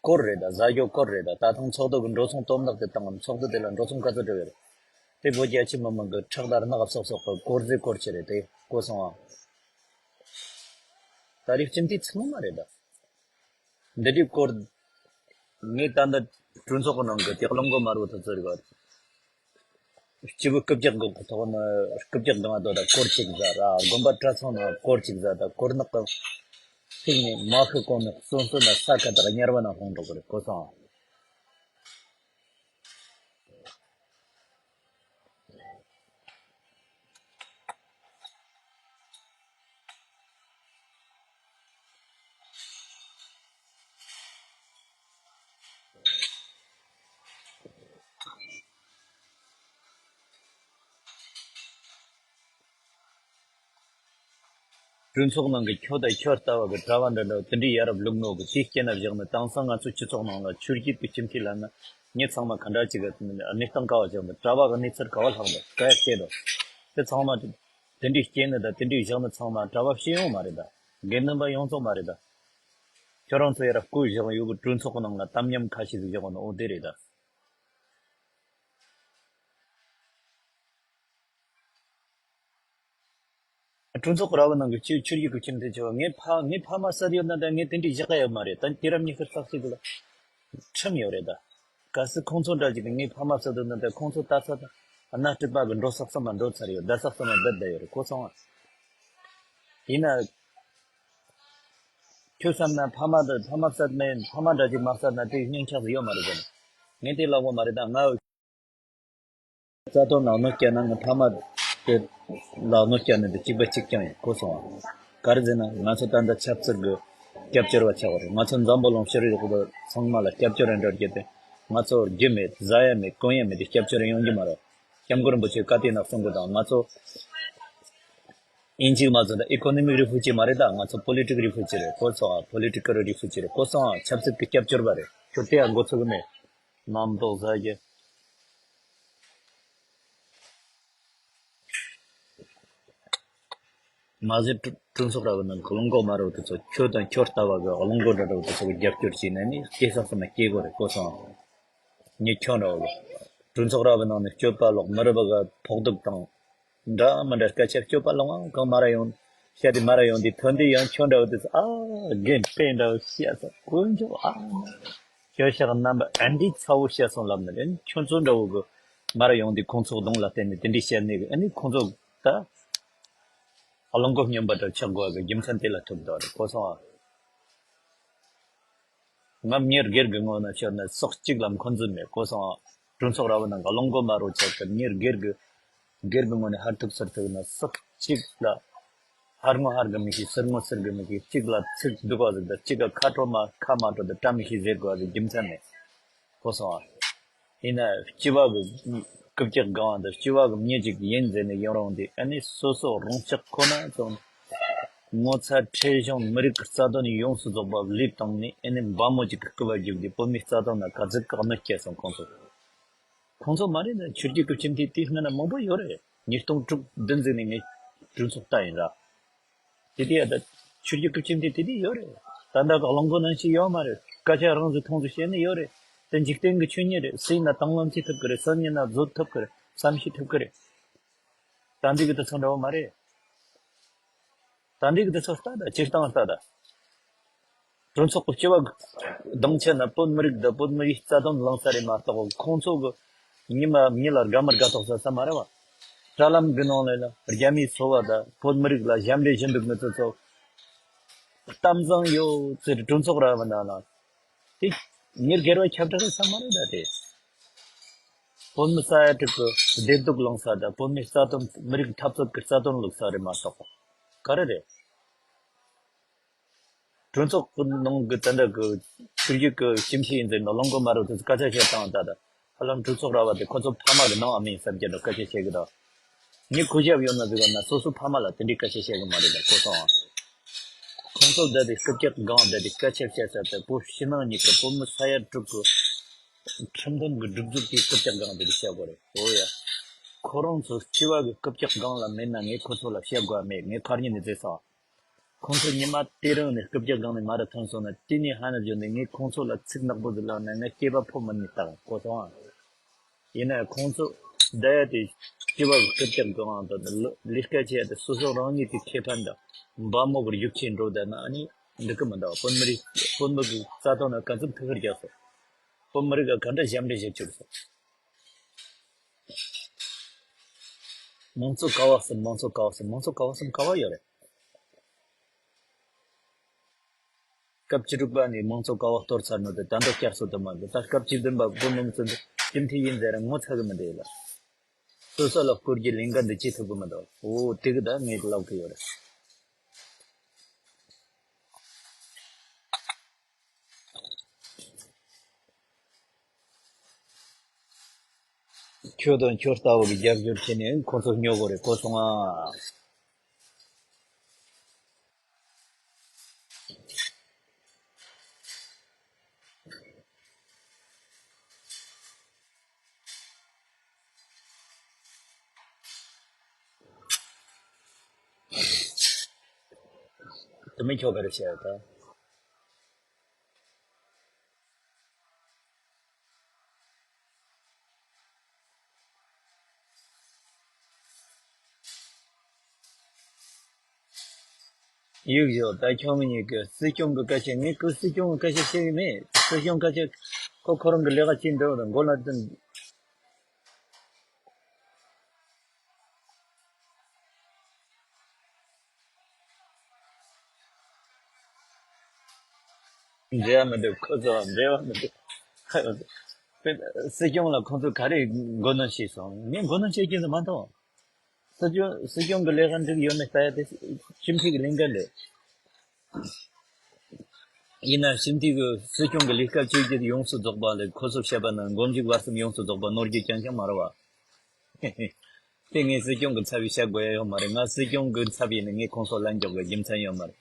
སྐོར་རེད་ད། ཟ་རྒྱུ་སྐོར་རེད་ད། ད་ཐེངས་ཚོགས་འདུ་གི་འགྲོ་སོང་དོ་དམ་བརླག་དེ་བཏང་ངམ། ཚོགས་འདུ་དེ་ལ་འགྲོ་སོང་ག་ཚོད་འགྲོ་གི་རེད། དེ་བོད་རྒྱ་ཆེ་མི་མང་གི་ཁྲག་དང་རྣག་བསགས་བསགས་པའི་སྐོར་ཟེར་སྐོར་ཆེ་རེད་དེ་གོ་སོང་ཨ། ད་རེས་སྤྱི་འཐུས་ཚང་མ་རེད་ད། འདི་འདྲའི་སྐོར། ངས་ད་ལྟ་གྲོས་ཚོགས་ཀྱི་ནང་གི་དེ་གླང་མགོ་དམར་པོ་དེ་ཚོ་རེད་བ། སྤྱི་བོ་སྐུ་བཀྱག་འགོག་གི་ཐོག་ནས་སྐུ་བཀྱག་འདང་ང་དོ་ད་སྐོར་གཅིག་ཟ་ར། དགོན་པ་གྲྭ་ཚང་ནང་སྐོར་གཅིག་ཟ་ད། སྐོར་ནག་གི་ཐིག་ནས་མ་ཤི་གོང་ནས་གསོན་གསོན་ན་ས་ཁ་དག་དམྱལ་བ་ན་ལྷུང་འགྲོ་གི་རེད་གོ་སོང་། གྲོས་ཚོགས་ནང་གི་ཁྱོད་དང་ཁྱོད་ལྟ་བུ་གི་གྲྭ་བ་འདྲ་འདྲ་དེ་འདྲའི་ཡ་རབས་ལུག་ནོ་གི་དེའི་རྐྱེན་ན་བཞག་ནས། དེང་སང་ང་ཚོའི་སྤྱི་ཚོགས་ནང་ལ་ཆོས་བརྒྱུད་ཀྱི་སྤྱི་འཐུས་ལབ་ན་མྱི་ཚང་མ་ག་འདྲ་ཅིག་གི་གནས་སྟངས་ག་བ་བཞག་འདུག། གྲྭ་བ་གི་གནས་ཚུལ་ག་བ་ལྷག་འདུག། ག་ཡ་སྐྱེས་འདུག། དེ་ཚང་མ་དེ་འདྲའི་སྐྱེས་ནི་དང་དེ་འདྲའི་བཞག་ནི་ཚང་མ་གྲྭ་བ་སྤྱི་ཡོངས་མ་རེད་ད། དགེ་འདུན་པ་ཡོངས་རྫོགས་མ་རེད་ད། ཁྱོད་རང་ཚོ་ཡ་ར་བསྐོས་བཞག་ཡོད་གི་གྲོས་ཚོགས་ནང་ལ་གཏམ་ཉམས་ཁ་ཤས་ཟིག་བཞག་ནི་འོ་དེ་རེད་ད། གྲོས་ཚོགས་ར་བ་ནང་གི་ཆོས་ཆོས་བརྒྱུད་ཀྱི་ཁྱིམ་མཚེས་ཆེ་བ། ངའི་ཕ་ངའི་ཕ་མ་བསད་ཡོད་ན་ད་ངས་དེ་འདྲའི་བཞག་ག་ཡོད་མ་རེད། ད་དུས་རབས་ཉི་ཤུ་རྩ་གཅིག་ལ་ཁྲིམས་ཡོད་རེད་ད། གལ་སྲིད་ཁོང་ཚོ་འདྲ་ཅིག་གིས་ངའི་ཕ་མ་བསད་ཡོད་ན་ད་ཁོང་ཚོ་ད་ས་ད་སྣ་སྤྲུལ་པ་གི་འགྲོ་ས་གསུམ་མ་འགྲོ་ཚར་ཡོད། བསྡད་ས་གསུམ་མ་བསྡད་བསྡད་ཡོད་རེད་གོ་སོང་ཨ། ཡིན་ན་ཁྱོད་བསམ་ན་ཕ་མ་ད་ཕ་མ་བསད་ནས་ཕ་མ་འདྲ་ཅིག་མ་བསད་ན་དེ་སྙིང་ཆགས་ཟིག་ཡོད་མ་རེད་ཟེར་ནས། ངས་དེ་ལབ་གོ་མ་རེད་ད། ང་རྩ་དོན་ལ་གནོད་སྐྱེལ་ན་ངའི་ཕ་མ་དེ་ལ་གནོད་སྐྱེལ་ནི་དེ་གཅིག་པ་གཅིག་རྐྱང་ཡིན་གོ་སོང་ཨ། ག་རེ་ཟེར་ན་ང་ཚོ་ད་ལྟ་ཆབ་སྲིད་ཀྱི་ སྐྱབས་བཅོལ་བ་ཆགས་པ་རེད། ང་ཚོ་འཛམ་བུ་གླིང་ཕྱི་རོལ་ཡོད་པ་ཚང་མ་ལ་སྐྱབས་བཅོལ་རེ་འདྲ་བརྒྱབ་པས། ང་ཚོར་རྒྱུ་མེད་བཟའ་ཡ་མེད་གོན་ཡ་མེད་དེ་སྐྱབས་བཅོལ་རེ་ཡོང་རྒྱུ་མ་རེད། སྐྱབས་མགོན་རིན་པོ་ཆེ་བཀའ་དེ་ནང་གསུང་གི་དང་ང་ཚོ་ཨིན་ཇི་མ་ཚོ་ད་ཨི་ཀོ་ནོ་མིག་རི་ཕུ་ཇི་མ་རེད། ད་ང་ཚོ་པོ་ལི་ཊིག་རི་ཕུ་ཇི་རེད། གོ་སོང་ཨ། པོ་ལི་ཊི་ཀལ་རི་ཕུ་ཇི་རེད། གོ་སོང་ཨ། ཆབ་སྲིད་ཀྱི་སྐྱབས་བཅོལ་བ་རེད། ཁྱོད་དེ་ཡང་མགོ་ཚོད་གི་མེད། རྣམ་རྟོག་ཟ་རྒྱུ། མ་གཞི་གྲོས་ཚོགས་ར་བ་ནང་གི་བློན་པོ་མ་རུ་དེ་ཚོ་ཁྱོད་དང་ཁྱོད་ལྟ་བ་གི་བློན་པོ་འདྲ་འདྲ་བོ་དེ་ཚོ་གི་རྒྱབ་སྐྱོར་བྱས་ནས་ནི་སྐྱེ་ས་སོང་ན་སྐྱེ་དགོས་རེད། གོ་སོང་། ངས་ཁྱོད་འདྲ་བོ་གྲོས་ཚོགས་ར་བ་ནང་ནས་སྤྱོད་པ་ལོག་མི་རབས་ག་ཕོག་ཐུག་དང་འདྲ་མི་འདྲ་སྐད་ཆ་སྤྱོད་པ་ལོག་གང་མ་ར་ཡོང་བཤད་དེ་མ་ར་ཡོང་དེ་ཐོན་དེ་ཡང་ཁྱོད་འདྲ་བོ་དེ་ཚོ་ཨ་རྒན་པེ་འདྲ་བོ་བཤད་སོང་དཀོན་མཆོག་ཨ། ཁྱོད་ཤག་རྣམ་པ་ཨ་འདྲི་ཚ་བོ་བཤད་སོང་ལབ་ནི་རེད། ཁྱོད་ཚོ་འདྲ་བོ་གི་མ་ར་ཡོང་དེ་ཁོང་ཚོ་གདོང་ལ་བལྟས་ནས་དེ་འདྲི་བཤད་ནི་གི་ཨ་ནི་ཁོང་ཚོ་ད། བློན་པོ་སྨྱོན་པ་འདྲ་ཆགས་དགོས་པའི་རྒྱུ་མཚན་དེ་ལ་ཐུག་འདུག་རེད། གོ་སོང་ཨ། ང་མྱི་སྒེར་གྱི་ངོས་ནས་བཤད་ན་ཕྱོགས་གཅིག་ལ་འཁོན་འཛིན་མེད། གོ་སོང་ཨ། གྲོས་ཚོགས་ར་བ་ནང་གི་བློན་པོ་མ་རུ་ཆགས་ཀྱི་མྱི་སྒེར་གྱི་སྒེར་གྱི་ངོས་ནས་ཧར་ཐུག་ཚུར་ཐུག་ན་ཕྱོགས་གཅིག་ལ་ཧར་ངོ་ཧར་གི་མི་ཤེས། ཚུར་ངོ་ཚུར་གི་མི་ཤེས། གཅིག་ལ་ཚིག་སྡུག་པ་ཟིག་དང་གཅིག་ག་ཁ་དྲོ་མ་ཁ་མ་དྲོ་དང་བཀྲ་མི་ཤིས་ཟེར་དགོས་པའི་རྒྱུ་མཚན་མེད། གོ་སོང་ཨ། ཡིན་ན་སྤྱི་བ་གི་རྐུབ་བཀྱག་སྒང་དུ་སྤྱི་བ་གི་མྱི་ཅིག་ཡིན་ཟེར་ནས་ཡོང་རུང་དེ་ཨ་ནི་སོ་སོ་རང་ཅག་ཁོ་ན་ཚོ་ངོ་ཚ་ཁྲེལ་གཞུང་མི་རིགས་ཀྱི་རྩ་དོན་ཡོངས་སུ་རྫོགས་པ་ལུས་བཏང་ནས་ཨ་ནི་འབའ་མོ་ཅིག་གི་རྐུབ་བ་རྒྱུག་དེ་བོད་མིའི་རྩ་དོན་ལ་ག་ཚོད་བཀག་ནོ་སྐྱེས་སོང་། ཁོང་ཚོ་ཁོང་ཚོ་མ་རེད་ན་ཆོས་བརྒྱུད་ཀྱི་སྤྱི་འཐུས་དེའི་སྔོན་ན་མང་པོ་ཡོད་རེད། ཉིས་སྟོང་དྲུག་བདུན་ཟིག་ནས་ངས་གྲོས་ཚོགས་ལྟ་ཡིན་ར། དེ་དུས་ཡ་ད་ཆོས་བརྒྱུད་ཀྱི་སྤྱི་འཐུས་དེ་དུས་ཡོད་རེད། ད་ལྟ་གི་གླང་མགོ་ནང་བཞིན་ཡོད་མ་རེད། སྐད་ཆ་རང་ཚོ་མཐོང་ཚོ་བཤད་ནི་ཡོད་རེད། དེ་འཇིག་རྟེན་གྱི་ཆོས་ཉིད་རེད། སུ་ཡིན་ན་དང་བླངས་བྱེད་ཐུབ་ཀྱི་རེད། སུ་ཡིན་ན་བཟོད་ཐུབ་ཀྱི་རེད། བསམ་ཤེས་ཐུབ་ཀྱི་རེད། ད་འདི་གི་དུས་ཚོད་འདྲ་བོ་མ་རེད། ད་འདི་གི་དུས་ཚོད་ལྟ་ད་སྤྱིར་བཏང་ལྟ་ད། གྲོས་ཚོགས་ཀྱི་སྤྱི་བ་གདོང་ཆེ་ན་བོད་མི་རིགས་དང་བོད་མི་རིགས་རྩ་དོན་བླངས་ས་རེད་མ་གཏོགས་ཁོང་ཚོ་གི་ཉི་མ་མི་ལ་དགའ་མི་དགའ་ཐོག་ས་ས་མ་རེད་བ། དྲ་ལམ་གི་ནང་ལ་ལ་རྒྱ་མིའི་འཚོ་བ་དང་བོད་མི་རིགས་ལ་ཞབས་འདྲེན་བྱེད་འདུག་མི་ཚོ་ཚོ་གཏམ་བཟང་ཡོད་ཚེ་གྲོས་ཚོགས་ར་བ་ན་ལ་དེ་མྱི་སྒེར་བ་ཁྱབ་བསྒྲགས་ས་མ་རེད་ད་དེ། བོད་མི་ས་ཡ་དྲུག་གི་བདེ་སྡུག་བླངས་ས་དང་བོད་མིའི་རྩ་དོན་མི་རིགས་འཐབ་རྩོད་ཀྱི་རྩ་དོན་བླུགས་ས་རེད་མ་གཏོགས་ག་རེ་རེད། གྲོས་ཚོགས་ཀྱི་ནང་གི་དེ་འདྲ་གི་ཆོས་བརྒྱུད་ཀྱི་ཁྱིམ་གཞིས་ཡིན་ཟེར་ན་བློན་པོ་མ་རུ་དེ་ཚོ་སྐད་ཆ་བཤད་སྟངས་ད་ད་ཧ་ལམ་གྲོས་ཚོགས་ར་བ་དེ་ཁོ་ཚོ་ཕ་མ་གི་ནང་ཨ་མ་ཡིན་བསམ་གྱི་འདུག་སྐད་ཆ་བཤད་གི་འདུག་ངས་གུས་ཞབས་ཡོད་ན་ཟེར་ན་སོ་སོ་ཕ་མ་ལ་དེ་འདྲའི་སྐད་ཆ་བཤད་གི་མ་རེད་ལ་གོ་སོང་ཨ། ཁོང་ཚོ་བསྡད་དེ་རྐུབ་བཀྱག་སྒང་བསྡད་དེ་སྐད་ཆ་བཤད་ས་དེ་བོད་ཕྱི་ནང་གཉིས་ཀྱི་བོད་མི་ས་ཡ་དྲུག་གི་ཁྲིམས་དོན་གྱི་སྒྲིག་འཛུགས་ཀྱི་རྐུབ་བཀྱག་སྒང་བསྡད་དེ་བཤད་དགོས་རེད། འོ་ཡ། ཁོ་རང་ཚོ་སྤྱི་བ་གི་རྐུབ་བཀྱག་སྒང་ལ་མེད་ན་ངས་ཁོ་ཚོ་ལ་བཤད་དགོས་མེད། ངས་ཁ་ཉིན་ནས་བཟླས་སོང་། ཁོང་ཚོ་ཉི་མ་དེ་རིང་ནས་རྐུབ་བཀྱག་སྒང་ནས་མ་ར་ཐོན་སོང་ན་དེ་ནས་ཧ་ན་བརྗོད་ནས་ངས་ཁོང་ཚོ་ལ་ཚིག་ནག་པོ་ཟིག་ལབ་ན་ངས་སྐྱེས་པ་ཕོ་མིན་ནས་བཏང་གོ་སོང་ཨ། ཡིན་ན་ཁོང་ཚོ་བསྡད་ཡ་དེ་སྤྱི་བ་གི་རྐུབ་བཀྱག་སྒང་དང་ལ་ལས་ཀ་བྱེད་ཡ་དེ་སོ་སོ་རང་ཉིད་ཀྱི་ཁེ་ཕན་དང་འབའ་མོ་གི་རྒྱུག་ཆེན་འགྲོ་བསྡད་ན་ཨ་ནི་འགྲིག་གི་མི་འདུག་བོད་མི་རིགས་བོད་མི་གི་རྩ་དོན་ལ་ག་ཚོད་ཐུགས་ཁུར་རྒྱག་སོང་། བོད་མི་རིགས་ལ་ག་འདྲ་ཞབས་འདྲེན་བྱེད་བཅུག་སོང་། མང་གཙོ་ག་བ་སེམས། མང་གཙོ་ག་བ་སེམས། མང་གཙོ་ག་བ་སེམས་ག་བ་ཡོད་རེད། སྐབས་བཅུ་དྲུག་པ་ནས་མང་གཙོ་ག་བ་གཏོར་ཚར་ནོ་དེ་ད་འདྲ་བསྐྱར་གསོ་དུ་མ་འདུག་ད་སྐབས་བཅུ་བདུན་པ་བོད་མི་མང་གཙོ་འདི་སྤྱི་འཐུས་ཡིན་ཟེར་ངོ་ཚ་གི་མི་འདུག་ལ། སོ་སོ་ལ་བསྐོར་རྒྱུ་ལས་འགན་འདི་ཅི་ཐུབ་གི་མི་འདུག་འོ་དེ་གི་ད་ངས་ལབ་གི་ཡོད་རེད། ཁྱོད་དང་ཁྱོད་ལྟ་བུ་གི་རྒྱབ་སྐྱོར་བྱས་ནས་ཁོ་ཚོ་སྨྱོ་དགོས་རེད་གོ་སོང་ཨ། དུ་མི་ཁྱོད་ག་རེ་བཤད་ད། ཡིག་ཞོག་ད་ཁྱོད་གཉིས་ཀྱི་སྲིད་སྐྱོང་གི་སྐད་ཆ། ངས་ཁོ་སྲིད་སྐྱོང་གི་སྐད་ཆ་བཤད་གི་མེད། སྲིད་སྐྱོང་སྐད་ཆ་ཁོ་ཁོ་རང་གི་ལས་ཀ་ཅི་འདྲ་བ་དང་མགོ་ལ་བསྟན། འབྲེལ་བ་མི་འདུག་ཁོ་ཚོ་འབྲེལ་བ་མི་འདུག་སྲིད་སྐྱོང་ལ་ཁོ་ཚོ་ག་རེ་མགོ་གནོན་བྱས་སོང་། ངས་མགོ་གནོན་བྱེད་ཀྱི་འདུག་མ་གཏོགས། སྲིད་སྐྱོང་སྲིད་སྐྱོང་གི་ལས་ཀ་འགྲིག་ཡོད་མེད་ལྟ་ཡ་དེ་སྤྱི་འཐུས་ཀྱི་ལས་འགན་རེད། ཡིན་ན་ཞིབ་འཐུས་ཀྱི་སྲིད་སྐྱོང་གི་ལས་ཀ་བྱེད་རྒྱུ་ཡོངས་སུ་རྫོགས་པ་ལས་ཁོ་ཚོ་བཤད་པ་ན་མགོ་མཇུག་བར་གསུམ་ཡོངས་སུ་རྫོགས་པ་ནོར་རྒྱུ་རྐྱང་རྐྱང་མ་རེད་བ། དེ་ངས་སྲིད་སྐྱོང་གི་ཚབ་བྱས་བཤད་དགོས་ཡ་ཡོད་མ་རེད། ང་སྲིད་སྐྱོང་གི་ཚབ་ཡིན་ན་ངས་ཁོང་ཚོ་ལན་རྒྱག་དགོས་རྒྱུ་མཚན་ཡོད་མ་རེད།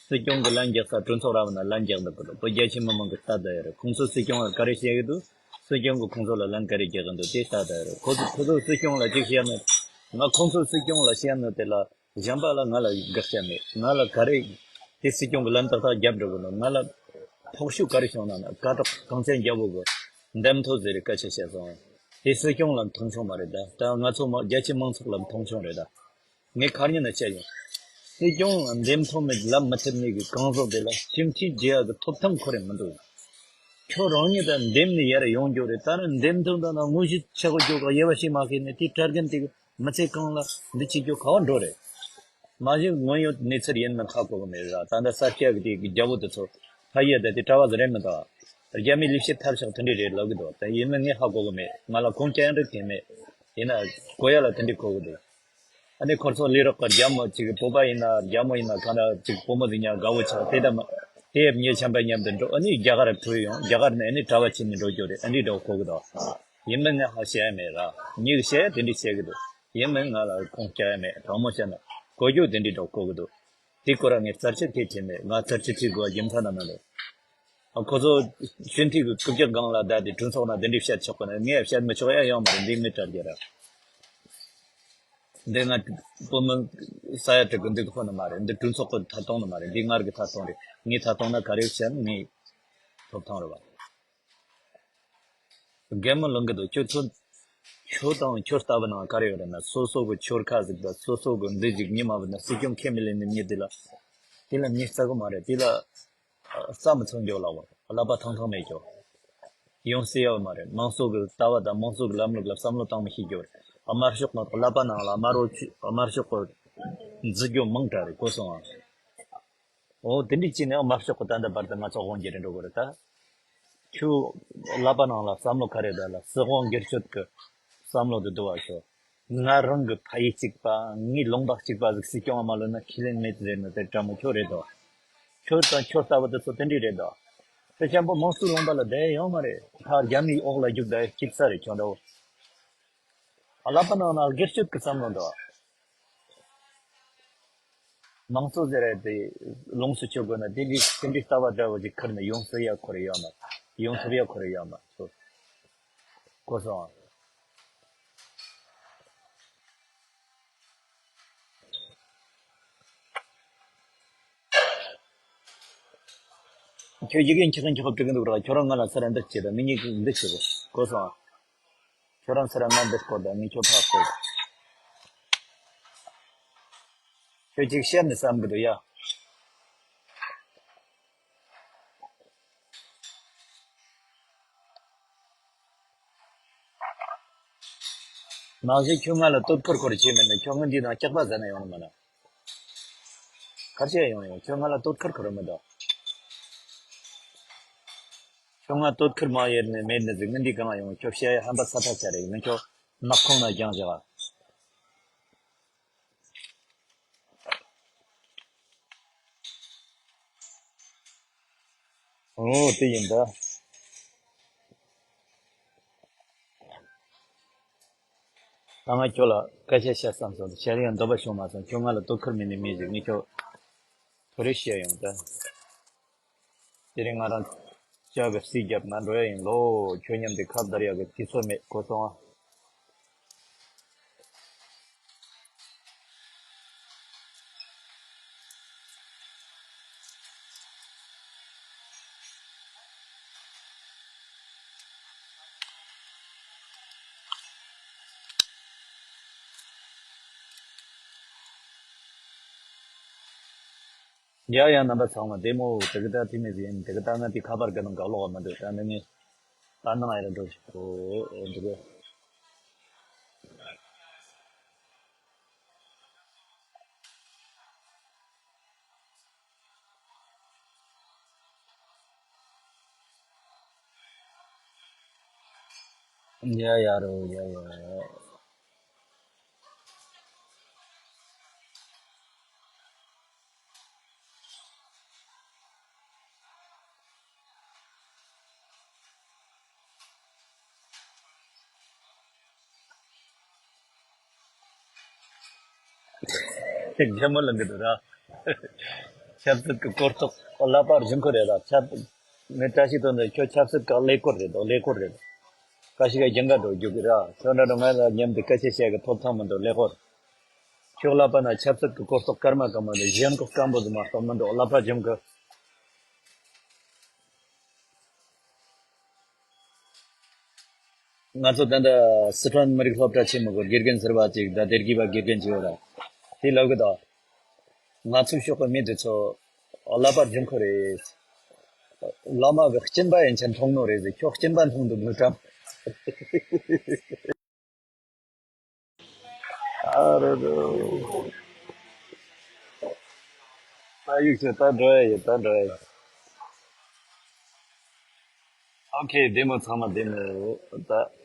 སྲིད་སྐྱོང་གི་ལན་རྒྱག་ས་གྲོས་ཚོགས་ར་བ་ན་ལན་རྒྱག་འདུག་གི་རེད། བོད་རྒྱ་ཆེ་མི་མང་གི་ལྟ་ད་ཡོད་རེད། ཁོང་ཚོ་སྲིད་སྐྱོང་ལ་ག་རེ་བཤད་གི་འདུག་སྲིད་སྐྱོང་གི་ཁོང་ཚོ་ལ་ལན་ག་རེ་རྒྱག་གི་འདུག་དེ་ལྟ་ད་ཡོད་རེད། ཁོ་ཚོ་ཁོ་ཚོ་སྲིད་སྐྱོང་ལ་ཅིག་བཤད་ན། ང་ཁོང་ཚོ་སྲིད་སྐྱོང་ལ་བཤད་ན་དེ་ལ། གཞན་པ་ལ་ང་ལ་དགག་བྱ་མེད། ང་ལ་ག་རེ་དེ་སྲིད་སྐྱོང་གི་ལན་ཏག་ཏག་རྒྱབ་འགྲོ་གི་འདུག་ང་ལ་ཕོག་ཤུགས་ག་རེ་བྱུང་ན་ན་སྐད་གྲགས་གང་ཚད་རྒྱབ་འོ་གི་འདེམས་ཐོ་ཟེར་རེ་སྐད་ཆ་བཤད་སོང་། དེ་སྲིད་སྐྱོང་ལ་མཐོང་ཆུང་མ་རེད་ད། ད་ང་ཚོ་མ་རྒྱ་ཆེ་མང་ཚོགས་ལ་མཐོང་ཆུང་རེད་ད། ངས་ཁ་ཉིན་ན་བཤད་ཡོང་། སྲིད་སྐྱོང་ལ་འདེམས་ཐོ་མེད་ལབ་མི་ཐེབས་ནི་གི་གང་ཟག་དེ་ལ་ཞིབ་འཐུས་བྱེད་ཡ་གི་ཐོབ་ཐང་ཁོ་རེ་མི་འདུག་ཁྱོད་རང་ཉིད་ད་འདེམས་ནི་ཡར་ཡོང་རྒྱུ་རེད། ད་ནི་འདེམས་ཐོ་ད་ན་དངོས་གཞི་ཆགས་རྒྱུ་ག་དབྱེ་བ་ཕྱེ་མ་ཤེས་ནས་དེ་གྲལ་རྒྱུན་དེ་གི་མི་ཚེ་གང་ལ་འདི་བྱེད་རྒྱུ་ག་བ་འགྲོ་རེད། མ་གཞི་དངོས་ཡོད་གནས་ཚུལ་ཡིན་མིན་ཧ་གོ་གི་མེད་ར། ད་ལྟ་ས་སྐྱ་གི་དེ་གི་རྒྱ་བོ་དེ་ཚོ་ཕ་ཡུལ་དེ་དེ་གྲྭ་བ་ཟིག་རེད་མི་འདུག་རྒྱ་མིའི་ལས་བྱེད་ཐབས་ཤག་དེ་འདྲས་རེད་ལབ་གི་འདུག་ད་ཡིན་མིན་ངས་ཧ་གོ་གི་མེད། ང་ལ་ཁུངས་སྐྱེལ་འདྲ་གི་མེད། ཡིན་ན་གོ་ཡ་ལ་དེ་འདྲས་གོ་གི་འདུག་ཨ་ནི་ཁོ་ཚོ་ལས་རོགས་གི་རྒྱ་མོ་ཅིག་བོད་པ་ཡིན་ན་རྒྱ་མོ་ཡིན་ན་ག་ན་ཅིག་བུ་མོ་ཟིག་ཉག་དགའ་བོ་ཆགས་དེ་ད་མ་དེ་ཉེ་ཆམ་པ་མཉམ་དུ་འགྲོ། ཨ་ནི་རྒྱ་གར་བྲོས་ཡོང་། རྒྱ་གར་ནས་ཨ་ནི་གྲྭ་བ་ཆེ་ནས་འགྲོ་རྒྱུ་རེད། ཨ་འདྲས་འདྲ་གོ་གི་འདུག་ཡིན་མིན་ངས་ཧ་བཤད་ཡ་མེད་ར། མྱི་གི་བཤད་ཡ་དེ་འདྲས་བཤད་གི་འདུག་ཡིན་མིན་ང་ལ་ཁུངས་སྐྱེལ་ཡ་མེད། དྲང་མོ་བཤད་ན་གོ་རྒྱུ་དེ་འདྲས་འདྲ་གོ་གི་འདུག་དེ་སྐོར་ངས་རྩར་ཆེ་ཐེ་ཆེ་མེད། ང་རྩར་ཆེ་ཐེ་དགོས་རྒྱུ་མཚན་ན་མ་རེད། ཁོ་ཚོ་ཞིབ་འཐུས་ཀྱི་རྐུབ་བཀྱག་སྒང་ལ་བསྡད་དེ་གྲོས་ཚོགས་ནང་དེ་འདྲས་བཤད་ཆོག་གི་ན་ངས་བཤད་མི་ཆོག་ཡ་ཡོད་མ་རེད། འདི་མི་དྲ་རྒྱུ་ར། འདི་ང་བུ་མོ་ས་ཡ་དྲུག་གི་འདི་ཁོ་ན་མ་རེད། འདི་གྲོས་ཚོགས་ཀྱི་ཐད་གཏོང་ནི་མ་རེད། འདི་ངར་གི་ཐད་གཏོང་རེད། ངའི་ཐད་གཏོང་ན་ག་རེ་བཤད་ངའི་ཐོབ་ཐང་རེད་བ། རྒན་མོ་ལུང་གི་འདུག་ཁྱོད་ཚོ་ཁྱོད་དང་ཁྱོད་ལྟ་བུ་ནང་ག་རེ་ཡོད་རེད་ན། སོ་སོ་གི་ཆོལ་ཁ་ཟིག་དང་སོ་སོ་གི་འདི་ཟིག་ཉི་མ་བུ་ན་སྲིད་སྐྱོང་ཁས་མི་ལེན་ནི་མྱི་དེ་ལ་དེ་ལ་མྱི་རྩ་གི་མ་རེད། དེ་ལ་རྩ་མི་ཚང་རྒྱུ་ལ་བ་ཀླད་པ་ཐང་ཐང་མེད་རྒྱུ། ཡོང་སྲིད་ཡོད་མ་རེད། མང་ཚོགས་ཀྱི་ལྟ་བ་དང་མང་ཚོགས་ཀྱི་ལམ་ལུགས་ལ་བསམ་བློ་བཏང་མི་ཤེས་རྒྱུ་རེད། དམར་ཤོག་ནང་ཀླད་པ་ནང་ལ་དམར་རོ་དམར་ཤོག་གི་འཛི་རྒྱུ་མང་དྲགས་རེད་གོ་སོང་ཨ། འོ་དེ་འདྲ་བྱས་ནས་དམར་ཤོག་གི་ད་ལྟ་བར་དུ་ང་ཚོ་དབང་སྒྱུར་འགྲོ་གི་རེད་ད། ཁྱོད་ཀླད་པ་ནང་ལ་བསམ་བློ་ག་རེ་ད་ལ་སྲིད་དབང་སྒེར་གཅོད་ཀྱི་བསམ་བློ་དེ་འདུག་བ་ཤོག་ང་རང་གི་ཕ་ཡུལ་གཅིག་པ་ངའི་ལུང་པ་གཅིག་པ་ཟིག་སྲིད་སྐྱོང་བ་མ་ལོན་ན་ཁས་ལེན་མེད་ཟེར་ནི་དེ་དྲང་མོ་ཁྱོད་རེད་དོ། ཁྱོད་དང་ཁྱོད་ལྟ་བུ་དེ་ཚོ་དེ་འདྲས་རེད་དོ། དེ་ཆེན་པོ་དམངས་གཙོའི་ལུང་པ་ལ་བསྡད་ཡོད་མ་རེད། ཕར་རྒྱ་མིའི་འོག་ལ་རྒྱུག་བསྡད་སྐྱིད་ས་རེད་ཁྱོད་འདྲ་བོ། ཀླད་པ་ནང་ན་སྒེར་གཅོད་ཀྱི་བསམ་བློ་འདུག་དམངས་གཙོ་ཟེར་ཡ་དེ་ལོངས་སུ་སྤྱོད་དགོས་ན་དེ་འདྲའི་དེ་འདྲའི་ལྟ་བ་འདྲ་བོ་ཅིག་ཁུར་ནས་ཡོང་སྲིད་ཡ་ཁོ་རེ་ཡོད་མ། ཡོང་ཐུབ་ཡ་ཁོ་རེ་ཡོད་མ་ཚོ། གོ་སོང་ཨ། ཁྱོད་ཡི་གེ་འཁྱག་འཁྱག་བྲིས་ཀྱི་འདུག་ར། ཁྱོད་རང་ང་ལ་ས་ར་འདི་བྱེད་དང་མི་གཉིས་ཀྱིས་འདི་བྱེད་གོ་གོ་སོང་ཨ། ཁྱོད་རང་ཚུར་ང་འདིར་སྐོར་དང་ངས་ཁྱོད་ཕར་སྐོར། ཁྱོད་ཅིག་བཤད་ནས་བསམ་གི་འདུག་ཡ། ནང་བཞིན་ཁྱོད་ང་ལ་གཏོར་ཁུར་ཁུར་བྱེད་མིན་ན། ཁྱོད་ང་འདི་དང་སྐྱག་པ་ཟ་ན་ཡོང་ནི་མིན་ན། གར་བྱས་ཡོང་ཡོང་། ཁྱོད་ང་ལ་གཏོར་ཁུར་ཁུར་མི་འདུག་ཁྱོད་ང་གཏོར་ཁུར་མ་ཡེར་ནས་མེད་ནི་ཟིག་ནི་འདི་གང་ཡོང་། ཁྱོད་བཤད་ཡ་ཧམ་པ་ས་ཐག་ཆད་རེད། ངས་ཁྱོད་ནག་ཁུང་ན་རྒྱང་བཞག་ཨོ་དེ་ཡིན་ད། ད་ང་ཁྱོད་ལ་སྐད་ཆ་བཤད་བསམ་སོང་། བཤད་ཡང་འདོད་པ་བྱུང་མ་སོང་། ཁྱོད་ང་ལ་གཏོར་ཁུར་མེད་ནི་མི་ཟིག་ངས་ཁྱོད་ཐོ་རེ་བཤད་ཡོང་ད། དེ་རིང་ང་རང་ལྕགས་ཀྱི་རྩིས་རྒྱབ་ན་འགྲོ་ཡ་ཡིན་ལོ། ཁྱོད་མཉམ་དུ་ཁ་བརྡར་ཡག་གི་དུས་ཚོད་མེད་གོ་སོང་ཨ། ཡ་ཡ་རྣམ་པ་ཚང་མ་བདེ་མོ། དེ་གི་ད་དེ་མི་ཟིན། དེ་གི་ད་ང་དེ་ཁ་པར་གི་ནང་ག་ལོག་མི་འདུག་ད་ནི་ངས་ད་ནང་ཡར་འགྲོ་ཞིག་གོ་འདུག་ཡ་ཡ་རོ་ཡ་ཡ། རྒྱ་མོ་ལ་འདི་འདུག་ར། ཆབ་སྲིད་ཀྱི་གོ་རྟོགས་ཀླད་པ་རྒྱུན་འཁོར་རེད་ར། ཆབ་ངས་བཀྲ་ཤིས་དོན་དུ་ཁྱོད་ཆབ་སྲིད་ཀྱི་ཀླད་ཀོར་རེད་དོ། ཀླད་ཀོར་རེད། ཀ་ཤི་ཀ་རྒྱང་ག་འགྲོ་རྒྱུ་གི་ར། ཁྱོད་འདྲ་འགྲོ་ང་ལ་མཉམ་དུ་སྐད་ཆ་བཤད་གི་ཐོབ་ཐང་མི་འདུག་ཀླད་ཀོར། ཁྱོད་ཀླད་པ་ན་ཆབ་སྲིད་ཀྱི་གོ་རྟོགས་སྐར་མ་སྐར་མ་འདུག་གཞན་གོ་སྐམ་པོ་ཟིག་མ་གཏོགས་མི་འདུག་ཀླད་པ་རྒྱུན་གི། ང་ཚོ་ད་ལྟ་སི་ཁྲོན་མི་རིགས་སློབ་གྲྭ་ཆེན་མོ་གི་དགེ་རྒན་ཟེར་བ་ཅིག་ད་དེར་གི་བ་དགེ་རྒན་ཅིག་ཡོད་ར། དེ་ལབ་གི་ད། ང་ཚོའི་ཕྱོགས་གི་མི་དེ་ཚོ་ཀླད་པ་རྒྱུན་འཁོར་རེད། བླ་མ་གི་སྦྱིན་པ་ཡན་ཆད་འཐུང་ནོ་རེད་ཟེར། ཁྱོད་སྦྱིན་པ་འཐུང་འདུག་ནོ་ཀྲམ། ཨ་རོ་རོ། ད་ཡིག་ཚད་ད་འགྲོ་ཡ་ཡོད། ད་འགྲོ་ཡ་ཡོད། ཨོ་ཁེ། བདེ་མོ། ཚང་མ་བདེ་མོ་ད།